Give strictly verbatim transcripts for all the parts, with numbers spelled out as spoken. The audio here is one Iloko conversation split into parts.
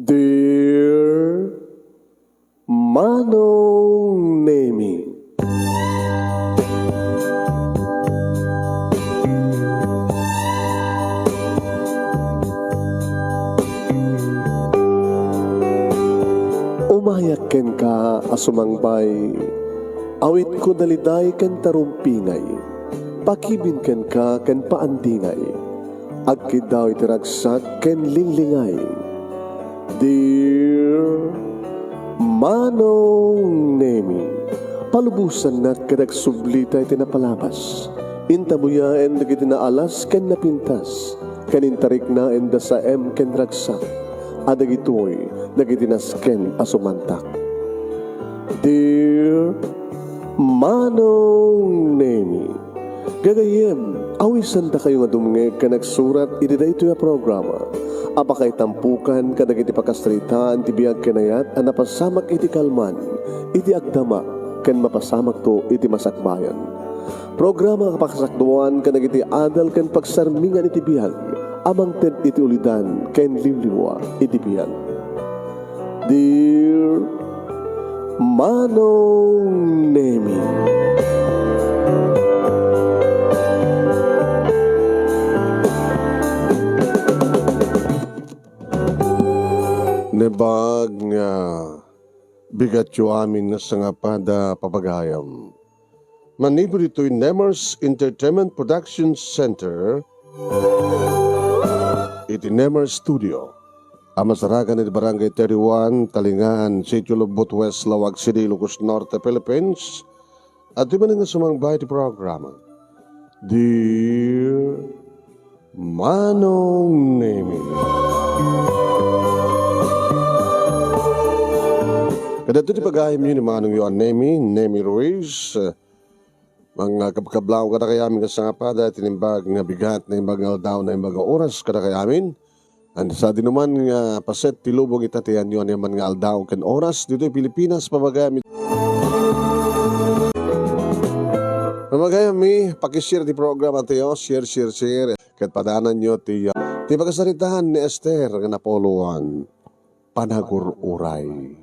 Dear Manong Nemi. Umayak kenka a sumangbay, awitko daliday ken tarumpingay, pakibin kenka ken paandingay, agkiddaw iti ragsak ken linglingay. Dear Manong Nemi, palubosannak ket agsublita iti napalabas. Intabuyaen dagiti naalas ken napintas, ken intariknaen da saem ken ragsak, a dagitoy dagiti nasken a sumantak. Dear Manong Nemi, gagayyem, awisandakayo nga dumngeg ken agsurat iti daytoy a programa a pakaitampukan kadagiti pakasaritaan ti biag ken ayat a napasamak iti kalman, iti agdama, ken mapasamakto iti masakbayan. Programa a pakasakduan kadagiti adal ken pagsarmingan iti biag a mangted iti ulidan ken liwliwa iti biag. Dear Manong Nemi. Naimbag nga bigatyo amin nga sangapada, papagayam. Manipud ditoy Nemers Entertainment Production Center, iti Nemers Studio, a masarakan iti Barangay thirty-one, Talingaan, Sitio Lubot West, Laoag City, Ilocos Norte, Philippines. Adtoy manen nga sumangbay iti programa, Dear Manong Nemi. Kadagitoy ti pagayamyo ni Manongyo a Nemi, Nemi Ruiz. Mangkabkablaw kadakayamin nga sangapada iti naimbag nga bigat, naimbag nga aldaw, naimbag nga oras kadakayamin. Ania, sadinoman nga paset ti lubong ita ti aniaman nga aldaw ken oras ditoy Pilipinas, papagayam. Papagayammi, pakishare ti programa tayo, share, share, share. Ket padananyo ti, ah, ti pakasaritaan ni Esther nga napuloan, Panagur-uray.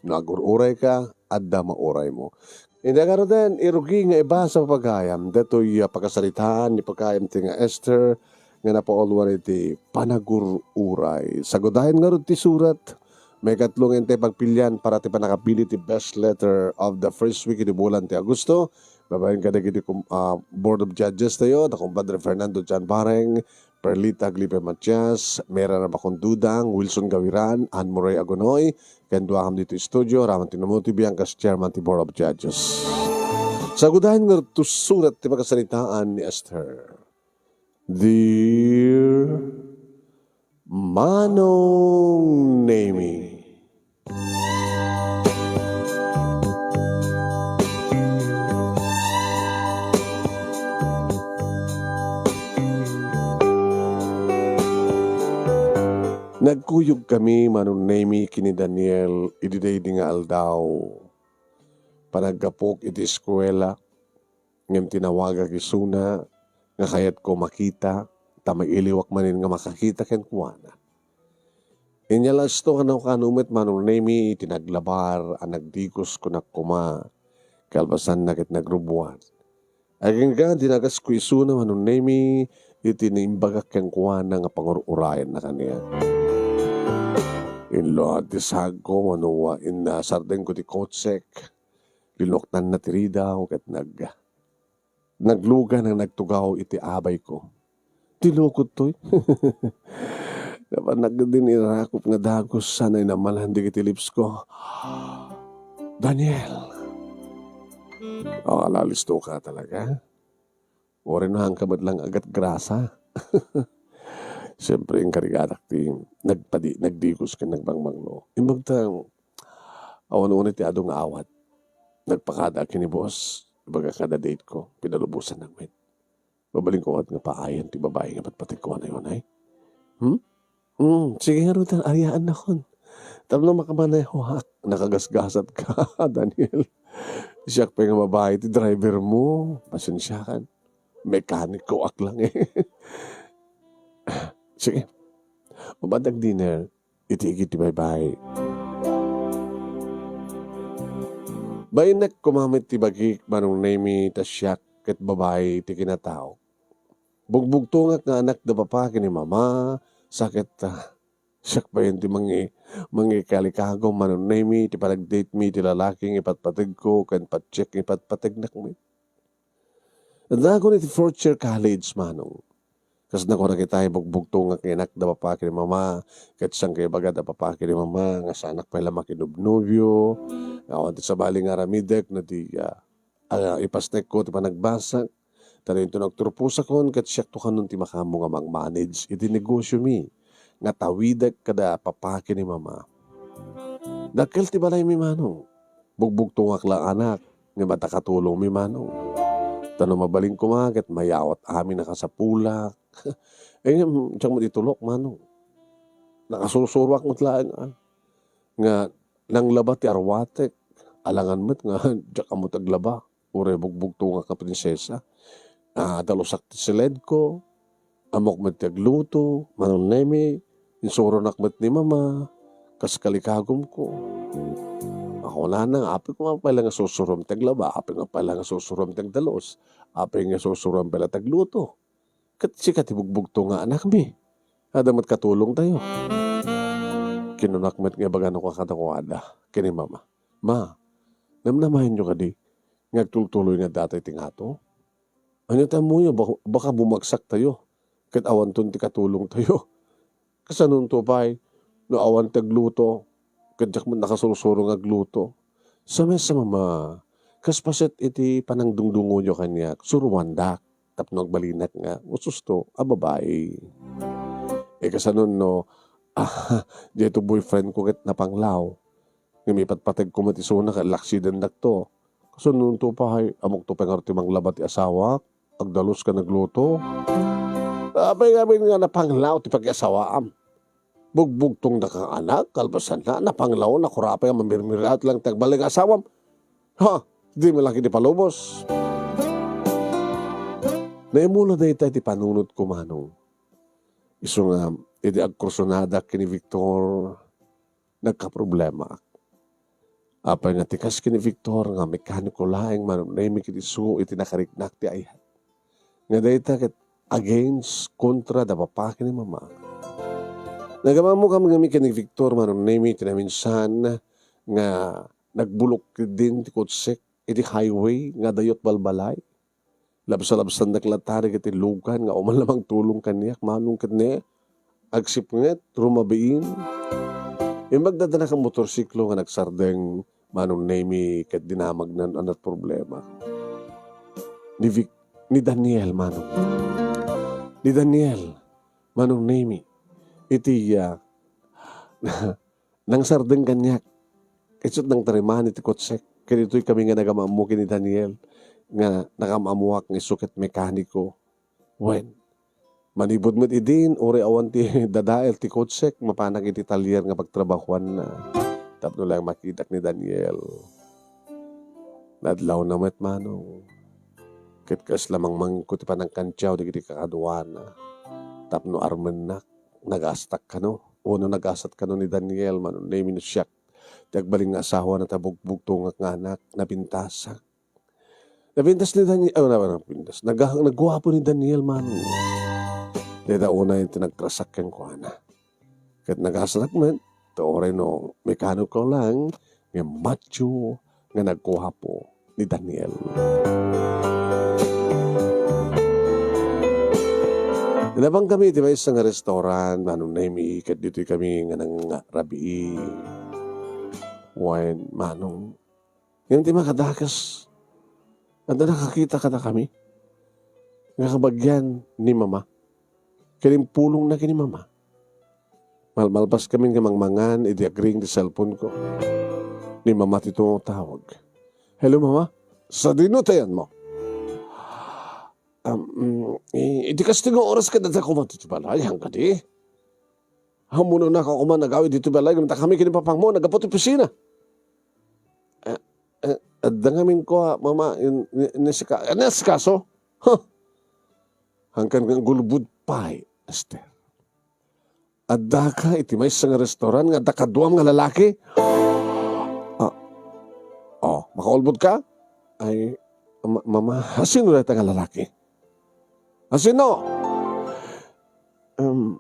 No agur-urayka, adda mauraymo. Indi ngaruden, irugi nga ibasa, papagayam, daytoy, ah, pakasaritaan ni papagayam ti nga Esther nga napauluan iti panagur-uray. Sagudayen ngarud ti surat. Maikatlo nga intay pagpilian para ti pannakapili ti best letter of the first week iti bulan ti Agosto. Babaen kadagiti kum-, ah, Board of Judges tayo, da kumpadre Fernando Jan Bareng, Perlita Aglipe Matias, Mera Nabacon Dudang, Wilson Gawiran, Ann Murray Agunoy, ken duakam ditoy studio, Raman Tinomoto Bianca, chairman ti Board of Judges. Sagudayen ngarud ti surat ti pakasaritaan ni Esther. Dear Manong Nemi. Nagkuyogkami, Manong Nemi, ken ni Daniel idi daydi nga aldaw. Panaggapok iti eskuela, ngem tinawagak isuna nga kayatko makita, ta mailiwak manen nga makakita kenkuana. Inyalasto kano, kano met, Manong Nemi, iti naglabar a nagdiguskonak koma, kalpasanna ket nagrubuan. Agingga, dinagasko isuna, Manong Nemi, iti naimbagak kenkuana nga pangur-urayenna kaniak. Inluad ti sagko, mano a insardengko ti kotsek. Linuktanna ti ridaw ket nag-, naglugan a nagtugaw iti abayko. Ti lukot toy. Napan nagdin irakup nga dagus sana inamalan dagiti lipsko. Daniel! O, ala, listo ka talaga? Uray no, haanka met lang agatgrasa. Siempre, inkarigadak ti nagpadi-, nagdigos ken nagbangmanglo. Imbag ta, awan unay ti adu nga awat. Nagpakada ken ni boss, ibaga kada date ko, pinalubosannak met. Mabalinko ket nga paayan ti babai nga patpategko a nayonay. Hmm? Hmm, sige ngarud, ayaennakon. Tapno makamanehoak, nakagasgasat ka, Daniel. Siak pay nga babai ti driver mo. Pasensiakan. Mekanikoak lang eh. Sige. Umadag dinner. iti igid ti baybay. Bainek koma met ti bagik, Manong Nemi, ta siak ket babai ti kinataok. Bugbugtongak nga anak da papa ken ni mama, sa ket, ah, siak payen ti mangi-, mangikalikagum, Manong Nemi, ti panagdate mi ti lalaki nga ipatpategko ken patchek nga ipatpategnak met. Addaakon iti fourth year college, Manong. Kas nakurak itay, bugbugtongak nga anak da papa ken ni mama, ket siak nga ibaga da papa ken ni mama nga saanak pay la makinobnobio, nga awan ti sabali nga aramidek no di, ah, ah, ipasnekko ti panagbasak. Ta no inton agturposakon, ket siakto kanon ti makaammo nga mang-manage iti negosiomi nga tawidek kada papa ken ni mama. Dakkel ti balaymi, Manong. Bugbugtongak la anak, ngem adda katulongmi, Manong. Ta no mabalin koma ket mayawat amin a kasapulak. Eh, ngem, diak met itulok, Manong. Nakasursuroak met laeng, ah, nga nanglaba ti arwatek. Alangan met nga diak ammo ti aglaba. Uray bugbugtongak nga prinsesa. Ah, dalusak ti siledko. Ammok met ti agluto, Manong Nemi, insuronak met ni Mama, kas kalikagumko. Makunana nga, apay koma pay la nga sursurom ti aglaba, apay nga pay la nga sursurom ti agdalus, apay nga sursurom pay la ti agluto. Ket sika ti bugbugtong nga anakmi. Adda met katulongtayo. Kinunak met nga ibagano kadakuada, ken ni Mama, "Ma, namnamaenyo kadi nga agtultuloy nga data iti ngato? Ania ti ammoyo, baka, baka bumagsaktayo, ket awanton ti katulongtayo. Kasanonto pay, no awan ti agluto, ket diak met nakasursuro nga agluto? Sa maysa, Mama, kas paset iti panangdungdungoyo kaniak, suroandak tapno agbalinak nga ususto a babai. Eh, kasanon no, ah, dayto boyfriend ko ket napanglaw. Ngem ipatpategko met isuna ket laksidendak to. Kasanonto pay, ammok to pay ngarud ti manglaba ti asawak, agdalus ken agluto. Apay ngamin nga napanglaw ti pakiasawaam? Bugbugtongnak nga anak, kalpasanna, napanglaw, nakurapay nga mamirmiraat lang ti agbalin nga asawam. Ha? Di man lang iti palubos." Naimula dayta iti panunotko, Manong. Isu nga, idi agkursonadak ken ni Victor, nagkaproblemaak. Apay nga ti kas ken ni Victor nga mekaniko laeng, Manong Nemi, ket isu iti nakariknak ti ayat. Nga dayta ket against, kontra da papa ken ni mama. Nagamammo kami ngamin ken ni Victor, Manong Nemi, iti naminsan nga nagbulok ketdin ti kotsek iti highway nga adayo ti balbalay. Labsalabsandak latta dagiti lugan nga uman la mangtulong kaniak, Manong, ket ne, agsipnget, rumabiin. Imbag daddanak a motorsiklo nga nagsardeng, Manong Nemi, ket dinamagnan a nagproblema. Ni Vic-, ni Daniel, Manong. Ni Daniel, Manong Nemi. Iti, ah, nangsardeng kaniak. Ket isu ti nangtariman iti kotsek. Ket ditoy kami nga nagamammo ken ni Daniel, nga nagamammoak nga isu ket mekaniko. Wen, manipud met idin, uray awan ti dadael ti kotsek, mapanak iti talyer nga pagtrabahuanna. Tapno laeng makitak ni Daniel. Nadlawna met, Manong. Ket kasla mangmangko ti panangkantiaw dagiti kakaduana. Tapno armennak, nagastak kano, wenno nagasat kano ni Daniel, Manong Nemi, no siak ti agbalin nga asawana ta bugbugtongak nga anak, napintasak. Napintas ni Daniel, ah, na-, napintas. Naga-, nagguapo ni Daniel, Manong. Dayta unay ti nagrasak kenkuana. Ket nagasanak met, ta uray no mekaniko lang, nga macho, nga nagguapo ni Daniel. Nalabang kami iti maysa nga restaurant, Manong Nemi, ket ditoy kami nga nangrabii. Wen, Manong, ngem ti makadakes, adda nakakita kadakami nga kabagian ni Mama. Ket impulongna ken ni Mama. Malmalpas kami nga mangmangan idi agring ti cellphone ko. Ni Mama ti tumatawag. "Hello, Mama. Sadino ti ayanmo?" "Um, mm, i-, idi kasta nga oras ket adda koma ditoy balay, haan kadi? Ammonak a koma nagawid ditoy balay, ngem ta kami ken ni papangmo, naggapu ti opisina." "Eh, eh, adda ngamin kua, Mama, in-, in-, inisika-, inisikaso?" Huh! Hangkan nga gulbod pay, Esther. Addaka iti maysa nga restaurant nga adda kaduam nga lalaki? Ah, oh, makaulbodka? Ay, ma-, mama, asino dayta nga lalaki? Asino? Um,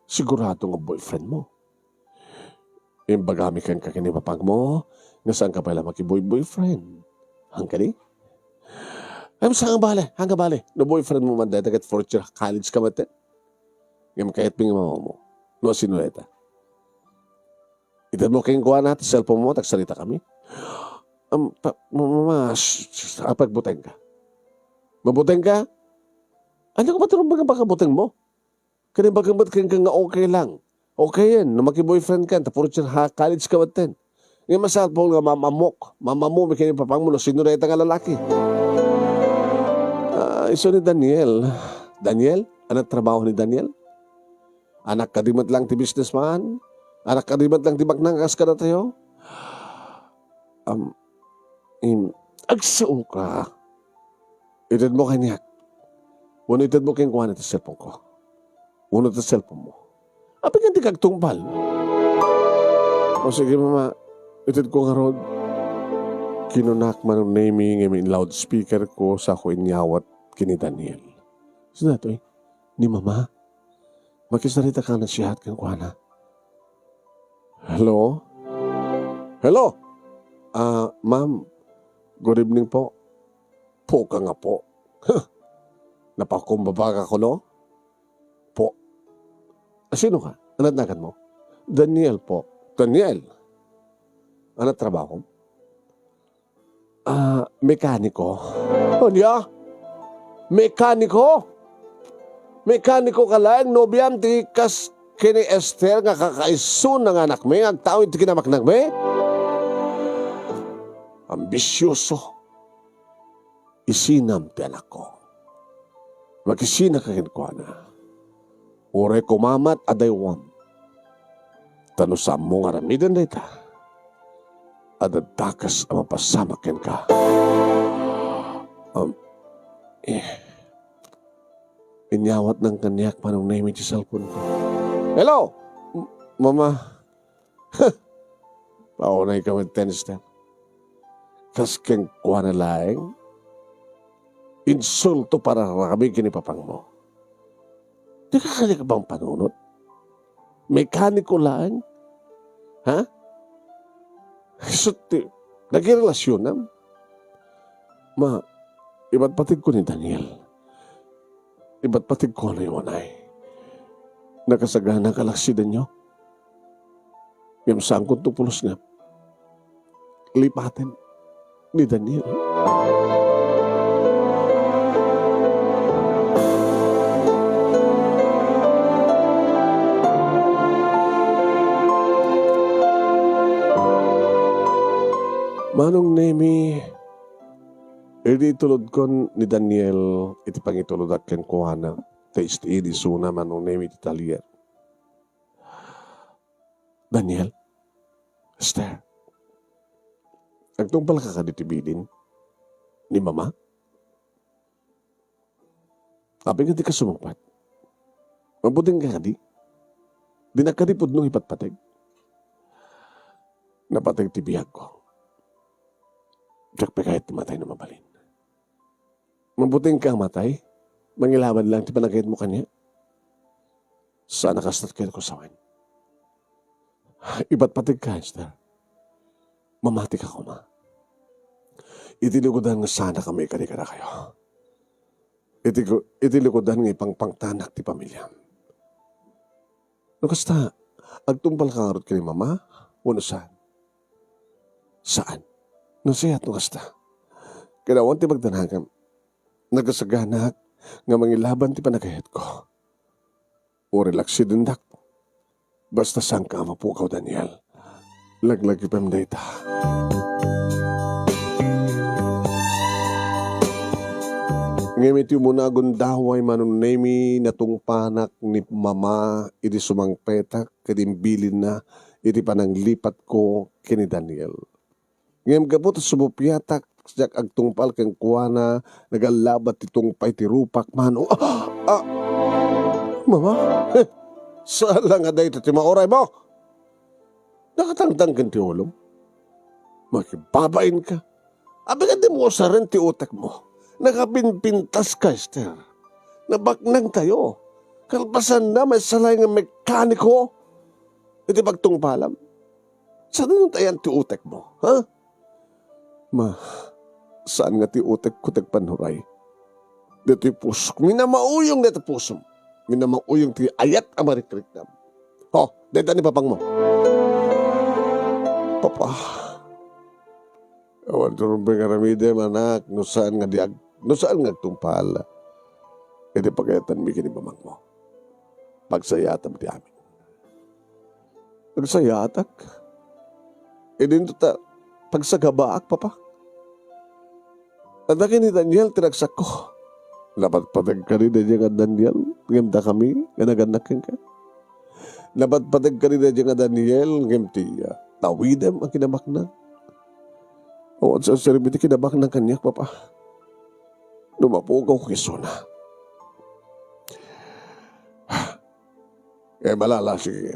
sigurado nga boyfriend mo. Imbagami kenka ken ni papag mo nga saanka pay la makiboy-boyfriend. Haan kadi? Ay, saan nga bale? Haan nga bale? No boyfriend mo man dayta ket fourth year college ka met. Ngem kayatmi nga mama mo. No, asino dayta? Itedmo kenkuana ti cellphone mo, ta agsaritakami. Am, pa, ma-, ma-, ma-, sh-, sh-, apay agbutengka? Mabutengka? Ania koma ti rumbeng nga pagkabutengmo? Ken imbagam met kenka nga okay lang. Okay yan, no makiboyfriend ka, ta fourth year ha, college ka metten. Ngem masapul nga maam-ammok, maam-ammomi ken ni papagmo no sino dayta nga lalaki. Ah, isu ni Daniel. Daniel? Ania ti trabaho ni Daniel? Anak kadi met lang ti businessman? Anak kadi met lang ti baknang kas kadatayo? Am, im, agsuka. Itedmo kaniak. Wenno itedmo kenkuana ti cellphone ko. Wenno ti cellphone mo. Apay ngata ti agtungpal? O sige, mama, itedko ngarud. Kinunak Manong Nemy ngem in-loudspeaker ko, sako inyawat ken ni Daniel. Sino daytoy? Ni mama? Makisarita ka na siya kenkuana. Hello? Hello? Ah, ma'am. Good evening po. Po ka nga po. Huh. Napakumbaba ka kuno? Po. Ah, sino ka? Ania ti nagan mo? Daniel po. Daniel? Ania ti trabaho? Ah, mekaniko. Ania? Mekaniko? Mekaniko ka laeng, nobiam ti kas ken ni Esther nga kakaisuna nga anakmi nga agtawen ti kinamaknakmi? Ambisioso. Isinam ti anakko. Makisinaka kenkuana. Uray kumamat a daywam. Ta no saanmo nga aramiden dayta, adda dakes a mapasamak kenka. Um, eh, inyawatnan kaniak Manong Nemy ti cellphone ko. Hello! M-, Mama. Paunay ka met, Tenster. Kas kenkuana laeng, insulto para aramid ken ni papagmo. Dika kadi ka pangpanunot? Mekaniko laeng? Ha? Isu ti nagirelasionam? Ma, ipatpategko ni Daniel. Ipatpategko a naiwanay. Nakasagana a kalaksidenyo. Ngem saanko ti pulos nga lipaten ni Daniel. Manong Nemy, idi itulodkon ni Daniel iti pangitulodak kenkuana, ta isu idi isuna Manong Nemy iti talyer. Daniel? Esther? Agtungpalka kadi iti bilin ni Mama? Apay nga dika sumungbat? Mabuteng ka kadi? Dinak kadi pudno ipatpateg? Napateg ti biagko. Diak pay kayat ti matay no mabalin. Mabuteng ka a matay? Mangilaban lang ti panagayatmo kaniak? Saan a kastat kenkuana. Ipatpategka, Esther. Mamatika koma. Iti likudan nga saanakami kadi kadakayo. Iti ku-, iti likudan nga ipangpangtanak ti pamiliam. No kasta, agtungpalka ngarud ken ni Mama, wenno saan? Saan? Nasayaat no kasta. Ket awan ti pagdanagam. Nagasaganak nga mangilaban ti panagayatko. Uray laksidendak. Basta saanka a mapukaw, Daniel. Laglagipem dayta. Ngem iti umuna a gundaway, Manong Nemy, natungpanak ni Mama idi sumangpetak ket imbilinna iti pananglipatko ken ni Daniel. Ngem gapu ta sumupiatak, diak agtungpal kenkuana, nagallabad ti tungpay ti rupak, Manong. Ah! Ah! Mama? Eh, Saan la nga dayta ti mauraymo. Nakatangtang ken ti ulom. Makibabain ka. Apay nga dimo usaren ti utekmo. Nakapinpintas ka, Esther. Nabaknangtayo. Kalpasanna, maysa laeng nga mekaniko iti pagtungpalam. Saan nga dayta ti utekmo, ha? Ma, saan nga ti utekko ti agpannuray. Ditoy pusok. Minamauyong ditoy pusom. Minamauyong ti ayat a marikriknam. Ho, dayta ni papangmo. Papa, awan ti rumbeng aramidem, anak, no saan nga di ag-, no saan nga agtungpal iti pagayatanmi ken ni mamangmo. Pagsayatam ti amin. Agsayaatak. Idinto ta pagsagabaak, Papa. Adda ken ni Daniel ti ragsakko. Napatpateg kadi daydiay nga Daniel, ngem dakami nga nagannak kenka. Napatpateg kadi daydiay nga Daniel, ngem ti, ah, tawidem a kinabaknang. Awan sa serbi ti kinabaknang kaniak, Papa. No mapukaw ko isuna. Eh, malala, sige.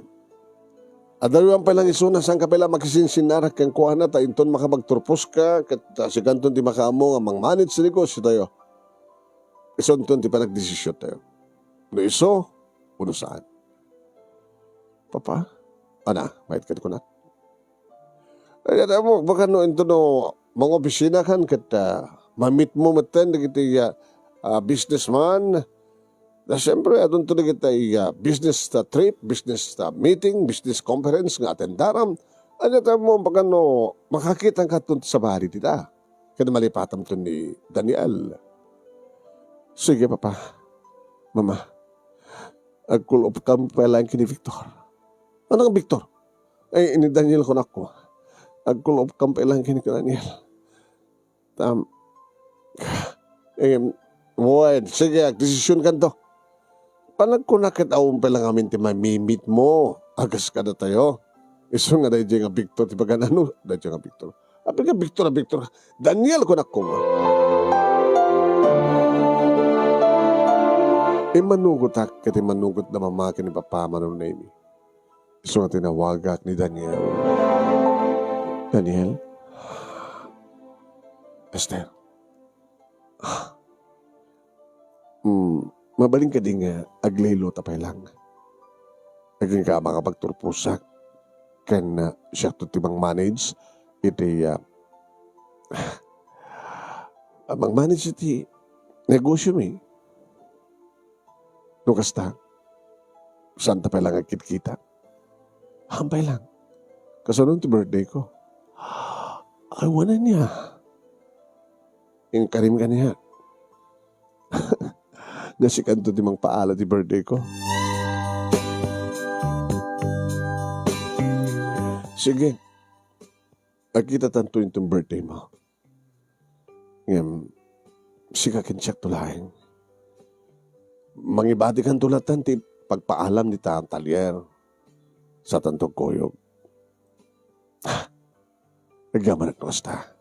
Adda awan pay lang isuna, saan ka pay lang makisinsinnarak kenkuana, ta inton makapagturpos ka, ket, ah, sikanton ti makaammo nga mang-manage ti negosyo tayo. Isunton ti panagdesisyon tayo. No isu, o no saan. Papa, ana, mayat ka di kunak. Ay, addam, baka no, inton no, mangopisina kan ket, ah, ma-meet mo metten dagiti, ah, ah, businessman. Da, siyempre, adunto dagiti, ah, business, ah, trip, business, ah, meeting, business conference nga atendaram. Ay, addam, baka no, makakitam kadton sabali dita. Ken malipatam to ni Daniel. Sige, Papa. Mama, agkul-opkam pay laeng ken ni Victor. Ano nga Victor? Ay, ni Daniel kunak. Agkul-opkam pay laeng ken ni Daniel. Tam-, em, wen, sige, agdesisyon kanto. Panagkunak ket awan pay lang amin ti mamimit mo. Agas kadatayo. Isu nga daydiay nga Victor ti paganano, daydiay nga Victor. Apay nga Victor, a Victor. Daniel, kunak koma. Immanugotak ket immanugot da mama ken ni papa, Manong Nemy. Isu nga tinawagak ni Daniel. Daniel? Esther? Hmm, mabalin kadi nga aglelo ta pay lang? Agingga a makapagturposak ken, ah, siakto ti mang-manage iti, ah, ah, mang-manage iti negosyo mi. No kasta, saan ta pay lang agkitkita? Hampay lang. Kasano ti birthday ko? Ay, wen ania. Inkarim kaniak nga sikanto ti mangpaala ti birthday ko. Sige, agkitatanto inton birthday mo. Ngem, sika ken siakto laeng. Mangibatikanto latta ti pagpaalam dita talyer. Satanto agkuyog. Ah, agyamanak no kasta,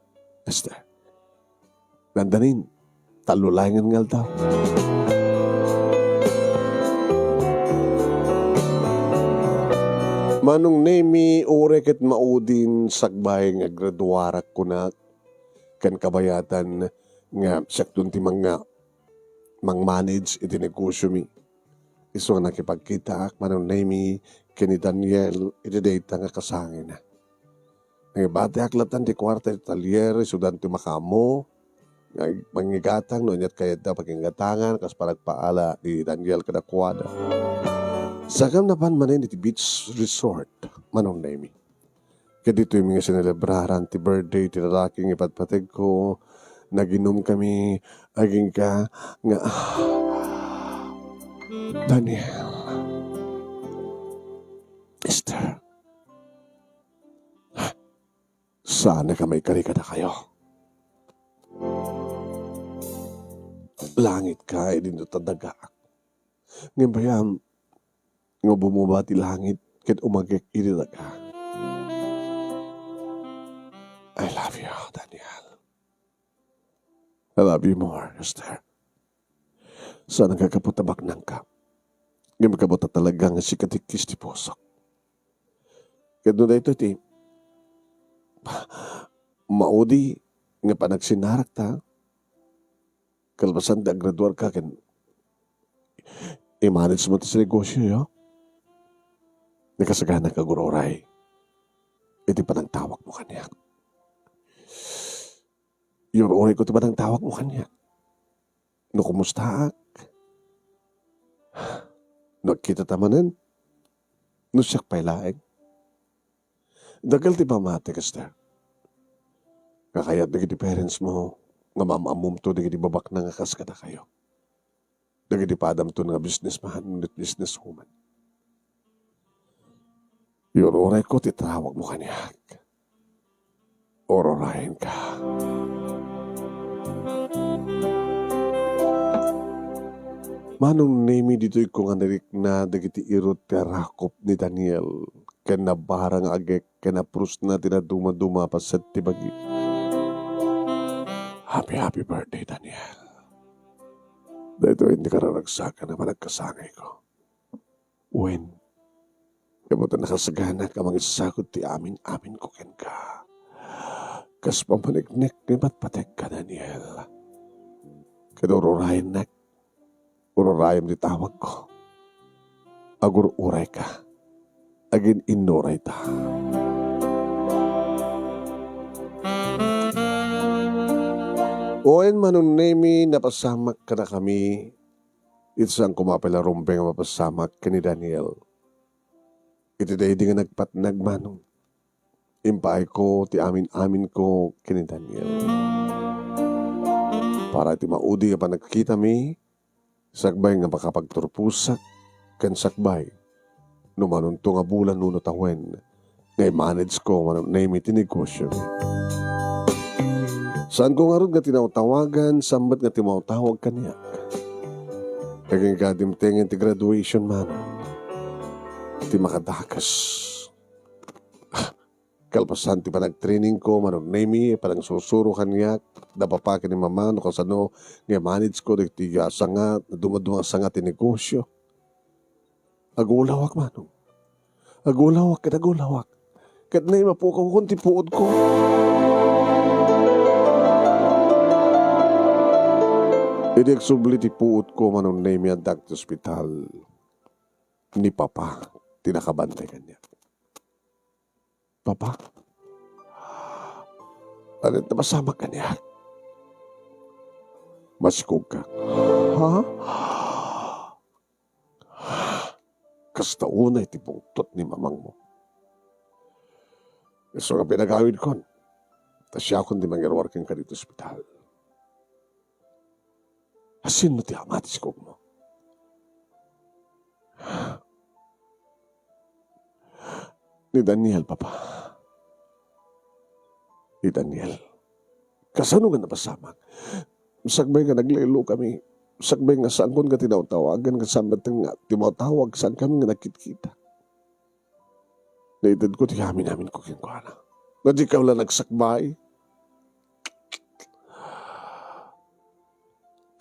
Esther. Dandanin, tallo laengen nga aldaw. Manong Nemy, uray ket maudin, sakbay nga aggraduarak kunak, ken kabayatan nga siakton ti manga-, mang-manage iti negosyomi. Isu nga nakipagkitaak, Manong Nemy, ken ni Daniel iti dayta nga kasangina. Nangibatiak latta ti kuarta iti talyer, isudan ti makaammo nga mangigatang no aniat kayatda paginggatangan, kas panagpaala ni Daniel kadakuada. Saan nga napan manen iti beach resort, Manong Nemy. Ket ditoymi nga sinelebraran ti birthday ti lalaki nga ipatpategko, naginomkami, agingga nga, Daniel. Esther. Saan nga maikari kadakayo? Langit ka, idinto ta dagaak. Ngem bayam, nga bumaba ti langit ket umagek iti daga. I love you, Daniel. I love you more, Esther. Saan nga gapu ta baknangka. Ngem kabut a talaga nga sika ti kis ti pusok. Ket no daytoy ti maudi nga panagsinarakta, kalpasan ti agraduarka ken i-manage mo ti negosio, yo. Nakasaganak agur-uray iti panangtawagmo kaniak. Iyur-urayko ti panangtawagmo kaniak. No kumustaak, no agkitata manen, no siak pay laeng. Dakkel ti pammatik, Esther. Nga kayat dagiti parents mo nga maam-ammomto dagiti babaknang a kas kadakayo. Dagiti padamton nga businessman wenno businesswoman. Iyur-urayko ti tawagmo kaniak. Ur-urayenka. Manong Nemi, ditoyko nga narikna dagiti irut ti arakop ni Daniel ken nabara nga agek ken naprusna ti nadumaduma a paset ti bagi. Happy, happy birthday, Daniel. Daytoy ti kararagsakan a panagkasangayko. Wen, kabut a nakasaganak a mangisagud ti amin-aminko kenka. Kas pammaneknek nga ipatpategka, Daniel. Ket ur-urayennak, ur-urayem ti tawagko. Agur-urayka. Agin-innurayta. Wen, Manong Nemi, napasamak kadakami. Iti saan koma pay la rumbeng a mapasamak ken ni Daniel. Iti daydi nga nagpatnag, Manong, impaayko ti amin-aminko ken ni Daniel. Para iti maudi a panagkitami, sakbay nga makapagturposak, ken sakbay no manunto nga bulan wenno tawen, nga i-manage ko, Manong Nemi, ti negosio. Saanko ngarud nga tinawtawagan, saan met nga timawtawag kaniak. Agingga dimtengen ti graduation, Manong. Ti makadakes. Kalpasan ti panagtrainingko, Manong Nemi, panangsursuro kaniak, da papa ken ni mama, no kasano nga i-manage ko dagiti, ah, sanga, dumaduma a sanga ti negosio. Agulawak, Manong. Agulawak ket agulawak. Ket naimapukawkon ti puodko. Idi agsubli ti puodko, Manong Nemi, addak ti ospital. Ni Papa ti nakabantay kaniak. "Papa, ania ti napasamak kaniak?" Masikogka. "Ha? Kasta unay ti bungtot ni mamangmo. Isu nga pinagawidkon, ta siakon ti mangiruar kenka ditoy ospital." "Asino ti ama ti sikogmo?" "Ni Daniel, Papa. Ni Daniel." "Kasano nga napasamak?" "Sakbay nga naglaylokami, sakbay nga saankon nga tinawtawagan, ket saan met nga timawtawag, saankami nga nagkitkita. Naitedko ti amin-aminko kenkuana. Nga dika la nagsakbay."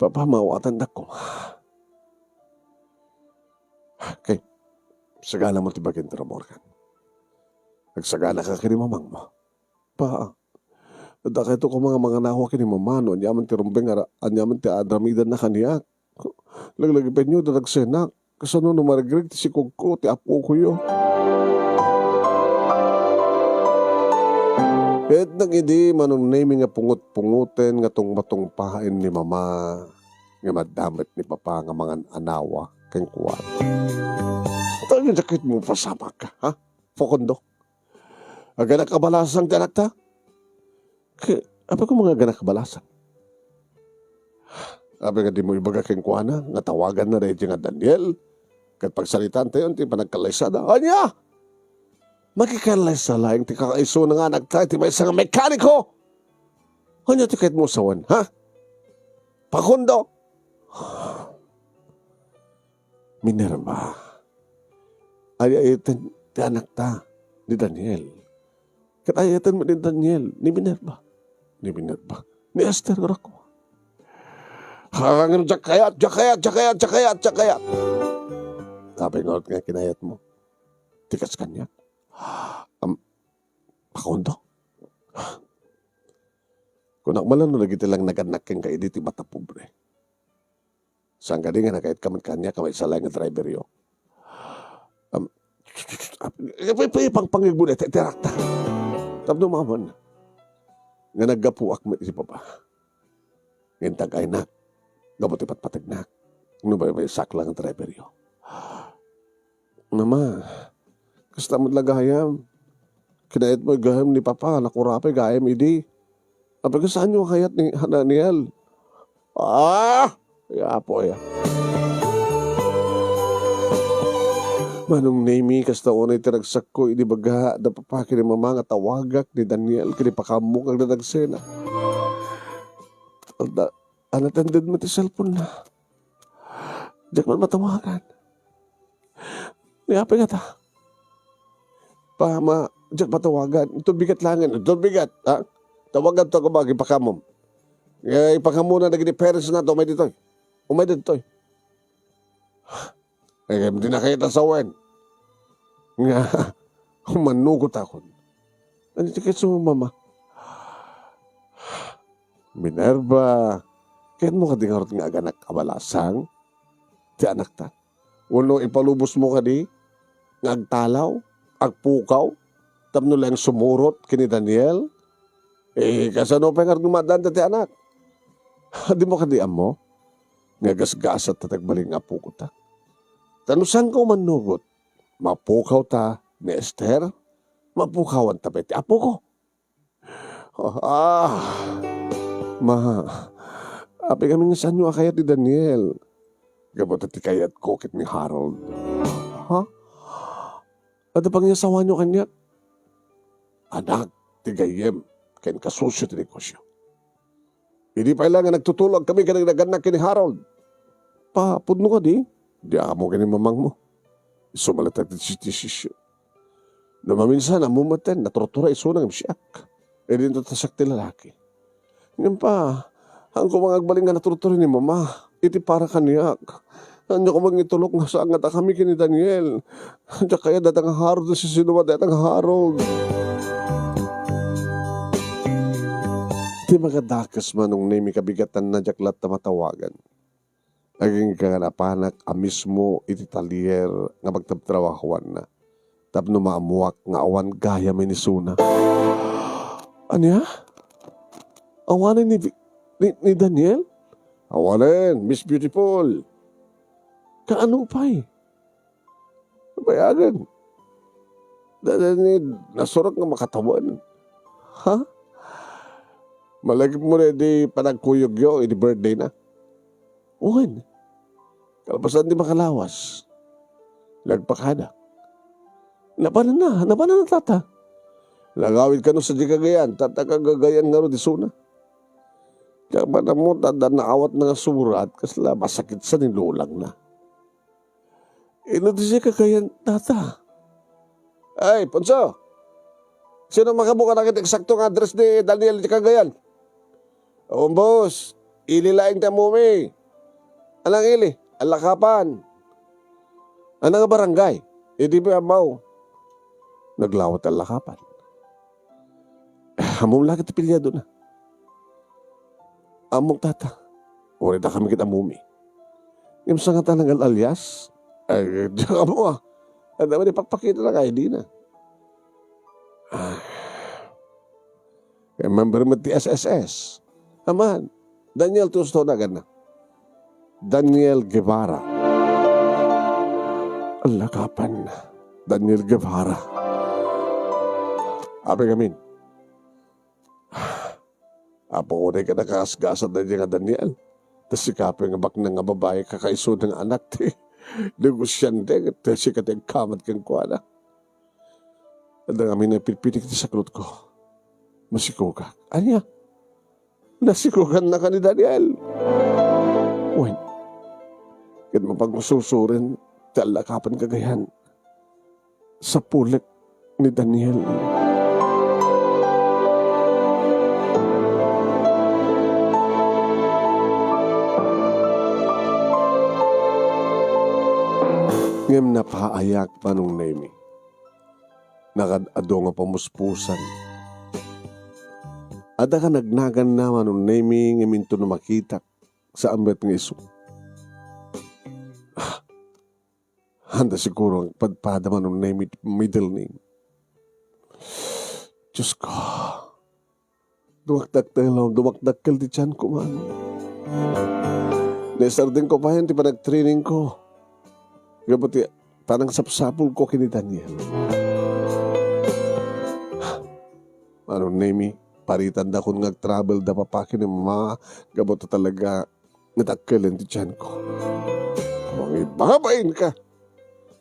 "Papa, maawatandak koma." "Kay, sagana mo ti bagian ti rummuarkan. Agsaganaka ken ni mamangmo." "Pa, dakayto koma nga manganawa ken ni mama no aniaman ti rumbeng a ra-, aniaman ti aaramidanna kaniak. Laglagipenyo ta nagsenak. Kasano no marigrig ti sikogko, ti apokoyo?" Ket dagidi Manong Nemi nga pungot-pungoten nga tungpatungpaen ni mama, nga madda met ni papa nga mangan-anawa kenkuana. "Ania ti kayatmo, pasamak, ha? Facundo? Aganak a balasang ti anakta?" "Ke-, apay koma nga aganak a balasang?" "Apay nga dimo ibaga kenkuana nga tawaganna daydi nga Daniel, ket pagsalitaantayon ti panagkallaysada?" "Ania? Makikallaysa laeng ti kakaisuna nga anakta iti maysa nga mekaniko! Ania ti kayatmo sawen, ha? Facundo!" "Minerva, ay-ayaten ti anakta ni Daniel. Ket ay-ayaten met ni Daniel ni Minerva." "Ni Minerva? Ni Esther, rakko." "Ngem diak kayat, diak kayat, diak kayat, diak kayat, diak kayat." Tapay ngarud nga kinayatmo ti kas kaniak. Am, pakundo. Kunak man la no dagiti lang nagannak kenka idi ti mata pobre. Saan kadi nga nakayatka met kaniak a maisalaen nga driveryo? Am, ipay, ipay, ipangpangigmo dayta, iti arakta. Tapno maammoan nga naggapuak met iti baba. Ngem tag-aynak, gapu ti patpategnak. No maymaysaak lang nga driveryo. Mama, kasta met la gayam. Kinayatmo gayam ni Papa, nakurapay gayam idi. Apay, kasaanyo a kayat ni Daniel? Ah! Ya, Apo, ya. Manong Nemi, kasta unay ti ragsakko idi baga da Papa ken ni Mama nga tawagak ni Daniel ken ipakaammo nga agdadagsena. Alda, unattended met ti cellphone na. Diak man matawagan. Ni apay ngata? Pa, ma, diak matawagan. Ito bigat laengen. Ito bigat, ha? Tawagan to ako, bagi, ipakaammo. Eh, ipakaammo na dagiti parents na to, umay ditoy. Umay ditoy. Eh, di na kayo tasawen. Nga, umanugot ako. Ano ti kayo, Mama? Minerva, kayatmo kadi ngarud nga aganak a balasang ti anakta? Wenno ipalubosmo kadi nga agtalaw, agpukaw, tapno laeng sumurot ken ni Daniel? Eh, kasano pay ngarud nga maaddaanda ti anak? Dimo kadi ammo nga gasgasatta ti agbalin nga apokota? Ta no saanka umanugot, mapukawta ni Esther, mapukawanta pay ti apoko. Ah, ma, apay ngamin nga saanyo a kayat ni Daniel? Gapu ta ti kayatko ket ni Harold. Ha? Adda pangiasawanyo kaniak? Anak ti gayyem ken kasusio ti negosio. Idi pay la nga nagtutulog kami ken nagnagannak ken ni Harold. Pa, pudno kadi? Di amo ken ni mamangmo. Isu met latta ti desisyon. No maminsan, ammo met, naturturay isuna ngem siak. Idinto ta siak ti lalaki. Ngem pa, haanko nga agbalin nga naturturay ni Mama iti para kaniak. Ania koma nga itulok nga saan ngata kami ken ni Daniel. Diak kayat dayta nga Harold, no sisino met dayta nga Harold. Ti makadakes, Manong Nemi, kabigatanna, diak latta matawagan. Agingga nga napanak a mismo iti talyer nga pagtrabtrabahoanna tapno maammoak nga awan gayam inisuna. Ania? Awanen ni, ni, ni Daniel? Awanen, Miss Beautiful. Kaano pay? Bayagen. Dada ni nasurot nga makatawen. Ha? Malagipmo daydi panagkuyogyo idi birthday na? Wen. Kalpasan ti makalawas, nagpakada. Napananna, napananna, tata. Nagawid kano sadiay Cagayan, tata, Cagayan ngarud isuna. Diak man ammo ta adda naawatna nga surat, kasla masakit sa ni lolangna. Ino ti siak a gayan, tata? Ay, Ponso! Sino makabukar dagiti eksakto nga address ni Daniel iti Cagayan? Umbos, ili laeng ti ammom. Anang ili? Allakapan. Anang barangay? Idi pay ammo. Naglawat Allakapan. Ammom la ket ti apelyidona. Ammok, tata. Uray dakami ket ammom. Ngem saan ngata nang al-alias? Ay, diak ammo, ah. Adda man ipakpakita na kay dina. Ah. Kay member met ti S S S. Aman, Daniel Tusto na gana. Daniel Guevara. Allakapan, Daniel Guevara. Apay ngamin? Apo, uray ka nakaasgasat daydi nga Daniel. Ta sika pay nga baknang nga babai, kakaisuna nga anak ti negosyante, ket sika ti agkamat kenkuana. Adda ngamin a pitpitik ti saklotko. Masikogak. Ania? Nasikogannaka ni Daniel. Wen, ket mapagsusuren ti allakapan Cagayan. Sapulek ni Daniel. Ngem napaayak, Manong Nemi. Nakad-adu nga pamuspusan. Adda kanagnaganna, Manong Nemi, ngem inton makitak, saan met nga isu. Ah, anda siguro nga agpadpada, Manong Nemi, ti middle name. Diyos ko. Dumakdakkel, dumakdakkel ti tiyanko, man. Naisardengko payen ti panagtrainingko. Gapu ti panangsapsapulko ken ni Daniel. Manong Nemi, paritandakon nga agtravel da papa ken ni mama, gapu ta talaga nga dakkelen ti tiyanko. Mangibabain ka.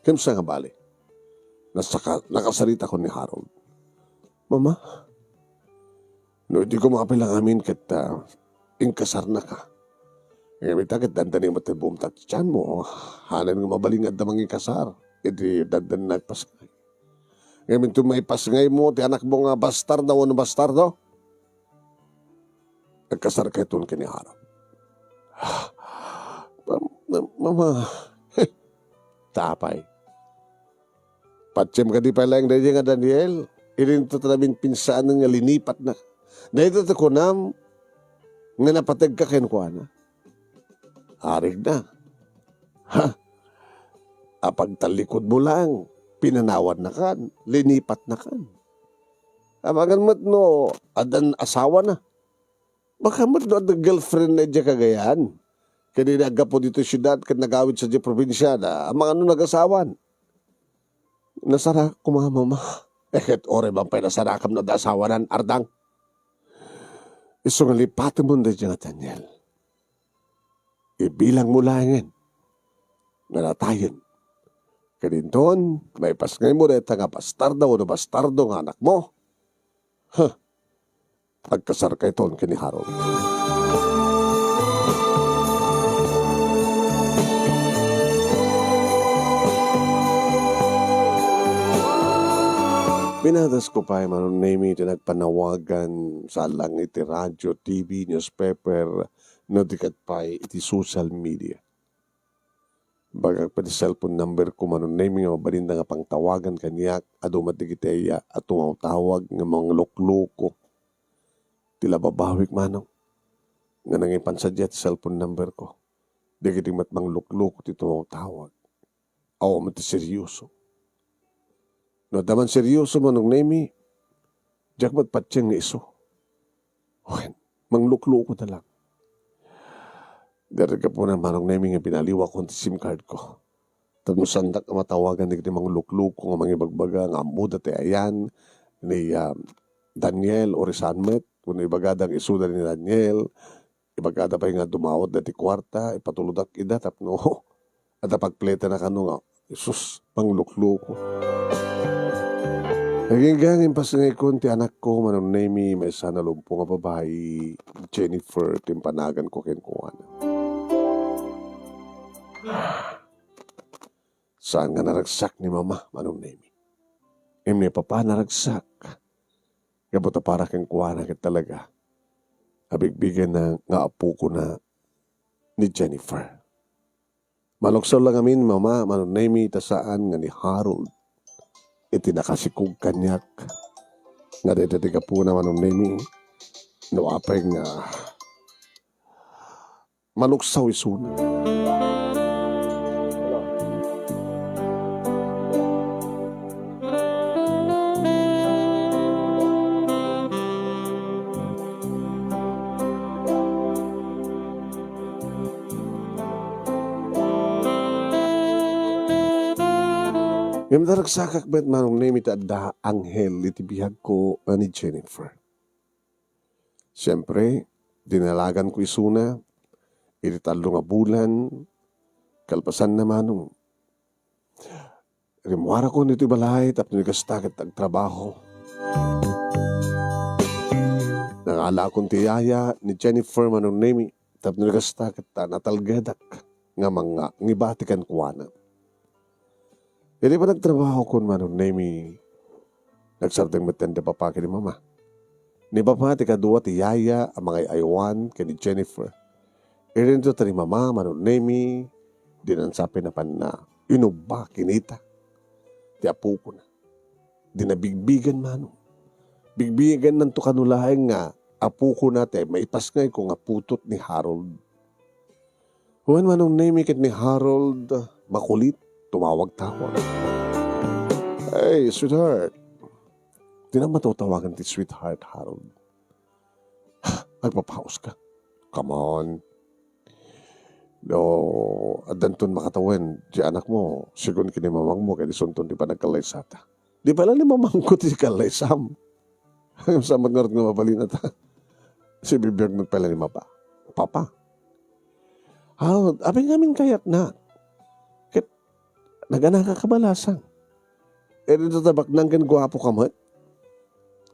Ken sa nga bali, nasaka-, nakasarita kon ni Harold. Mama, no idi ko mapil nga amin ket, ah, inkasarnaka. Ngem ita ket dandani met ti buom ta ti tianmo. Hanan nga mabalin nga adda mangikasar. Idi dandani nagpasngay. Ngem inton maipasngaymo ti anakmo nga bastarda wenno bastardo, agkasarkayton ken ni Harold. Ma-, ma-, mama. Ta apay. Patiem kadi pay laeng daydiay nga Daniel, idinto ta naminpinsanen nga linipatna. Dayta ti kunam nga napategka kenkuana. Arigna. Ha? Apagtallikudmo laeng, pinanawannakan, linipatnakan. Amangan met no addan asawana. Baka met no adda girlfriend na idiay Cagayan. Ken idi aggapu ditoy siudad ken nagawid sadiay probinsia, amangan no nagasawan. Nasarak koma, mama. Eh, ket uray man pay nasarakam no adda asawanan, Ardang. Isu nga lipatemon daydiay nga Daniel. Ibilangmo laengen nga natayen. Ken inton maipasngaymo dayta nga bastarda wenno bastardo nga anakmo, huh, agkasarkayton ken ni Harold. Pinadasko pay, Manong Nemi, ti nagpanawagan, saan lang iti radio, T V, newspaper, no di ket pay iti social media. Ibagak pay ti cellphone number ko, Manong Nemi, nga mabalinda nga pangtawagan kaniak, adu met dagiti aya a tumawtawag nga manglukloko. Ti la babawik, Manong, nga nangipan sadiay ti cellphone number ko. Dagiti met manglukloko ti tumawtawag. Awan met ti seryoso. No adda man seryoso, Manong Nemi, diak met patien nga isu. Wen, manglukloko na lang. Dayta gapuna, Manong Nemi, nga binaliwakon ti SIM card ko. Tapno saandak a matawagan dagiti manglukloko nga mangibagbaga nga ammoda ti ayan ni, ah, Daniel, uray saan met, wenno ibagada nga isuda ni Daniel, ibagada pay nga dumawat dayta ti kuarta, ipatulodak ida tapno adda pagpletanna kano nga, Jesus, manglukloko. Agingga nga impasngayko ti anakko, Manong Nemi, maysa a nalumpo nga babai, Jennifer ti impanaganko kenkuana. Saan nga naragsak ni Mama, Manong Nemi. Ngem ni Papa naragsak. Gapu ta para kenkuana ket talaga, abigbigenna nga apokona ni Jennifer. Malukso lang amin ni Mama, Manong Nemi, ta saan nga ni Harold iti nakasikog kaniak. Nga dayta ti gapuna, Manong Nemi, no apay nga maluksaw isuna. Ngem naragsakak met, Manong Nemi, ta adda anghel iti biagko a ni Jennifer. Siempre, dinalaganko isuna iti tallo nga bulan, kalpasanna, Manong. Rimmuarakon ditoy balay tapno ni kasta ket agtrabaho. Nangalakon ti yaya ni Jennifer, Manong Nemi, tapno ni kasta ket natalgedak nga mangngibati kenkuana. Idi panagtrabahokon, Manong Nemi, nagsardeng met ni Papa ken ni Mama. Ni Papa ti kadua ti yaya a mangay-aywan ken ni Jennifer. Idinto ta ni Mama, Manong Nemi, dinan sa pinapanna. Inubba kinita ti apokona. Di nabigbigan, Manong. Bigbigannanto kano laeng nga apokona ti maipasngayko nga putot ni Harold. Wen, Manong Nemy ket ni Harold, makulit, tumawag-tawag. "Hey, sweetheart." Di na matatawagan ti sweetheart, Harold. "Agpapaus ka? Come on. No, addanton makatawen ti anakmo, sigun ken ni mamangmo, ket isunton ti panagkallaysata." Di pay la ni mamangko ti kallaysam. Saan met ngarud nga mabalin ta? Sibibiag met pay la ni Mama. Papa. Aw, apay ngamin kayatna? Ket nagana ka kabalasang. E, dita tabaknang ken guapo ka met.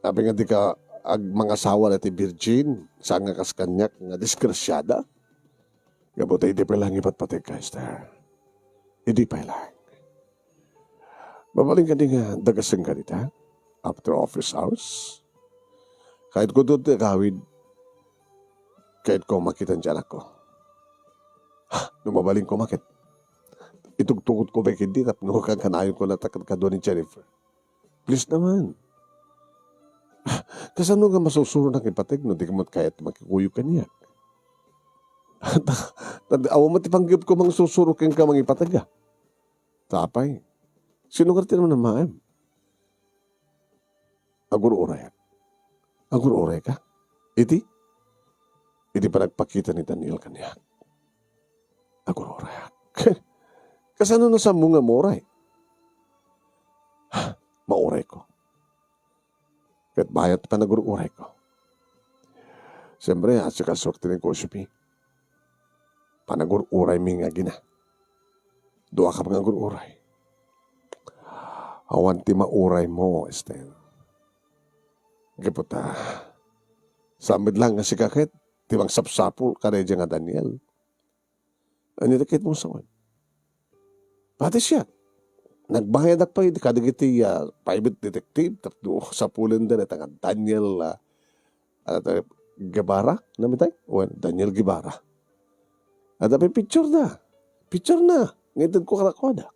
Apay nga di ka ag-, mangasawa dati virgin, saan nga kas kaniak nga disgrasiada? Gapu ta idi pay la nga ipatpateg ka, Esther. Idi pay la. Mabalin kadi nga dagasen ka dita after office hours? Kayatko ti agawid. Kayatko makita ti anakko. Ha, no mabalin koma ket itugtugotko pay ketdi tapno kankanayonko latta kadkadua ni Jennifer. Please naman. Kasano nga masusuronak ipateg no di ka met kayat makikuyog kaniak? Ta, ta, awan met ti panggepko mangsusuro kenka mangipateg, a? Ta apay? Sino nga ti namnamaem? Agur-urayak. Agur-urayka? Iti? Iti panagpakita ni Daniel kaniak. Agur-urayak. Kasano nasammo nga mauray? Maurayko. Ket bayat panagur-urayko. Siyempre, asikasok ti negosyomi. Panagur-uraymi nga agina. Dua ka pangagur-uray. Awan ti mauraymo, Esther. Gapu ta, saan met laeng nga sika ket ti mangsapsapul kadaydiay nga Daniel. Ania ti kayatmo sawen? Pati siak. Nagbayadak pay kadagiti, ah, private detective tapno sapulenda dayta nga Daniel, ah, ano to, Guevara? Namitay? Wen, Daniel Guevara. Adda pay picture da. Picture na. Nga itedko kadakuada.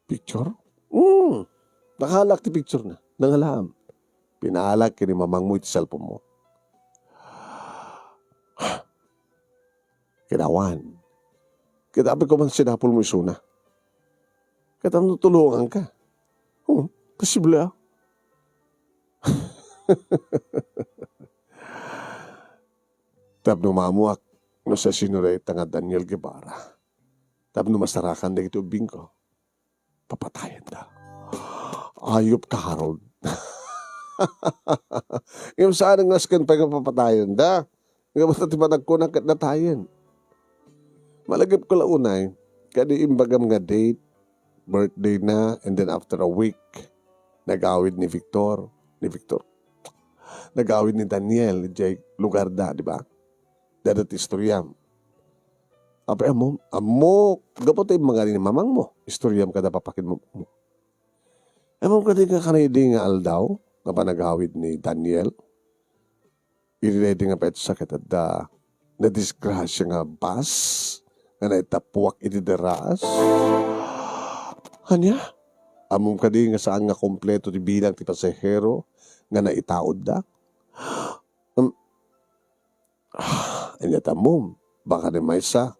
Picture? Hmm. Nakaalak ti picture na. Nangalaam. Pinaalak ken ni mamangmo iti cellphone mo. Ket awan. Ket apay ko man sinapulmo isuna. Ket tapno tulonganka. Hmm, posible, a? Tapno maammoak no siasino dayta nga Daniel Guevara. Tapno masarakan dagiti ubbingko. Papatayenda. Ayupka, Harold. Ngem saan nga asken pay nga papatayenda. Ngem ta ti panagkuna ket natayen. Malagipko la unay, kadi imbagam nga date, birthday na, and then after a week, nagawid ni Victor, ni Victor. Nagawid ni Daniel, idiay lugar da, di ba? Dada ti istoriam. Apay ammom? Ammok, gapu ta immangani ni mamangmo. Istoriam kada papakinmo. Ammom kadi nga kanaydi nga aldaw nga panagawid ni Daniel? Iti daydi nga petsa ket adda nadisgrasia nga bus nga naitapuak iti deras. Ania? Ammom kadi nga saan nga kompleto ti bilang ti pasahero nga naitaudda? Em, Ah, ania ti ammom, baka ni maysa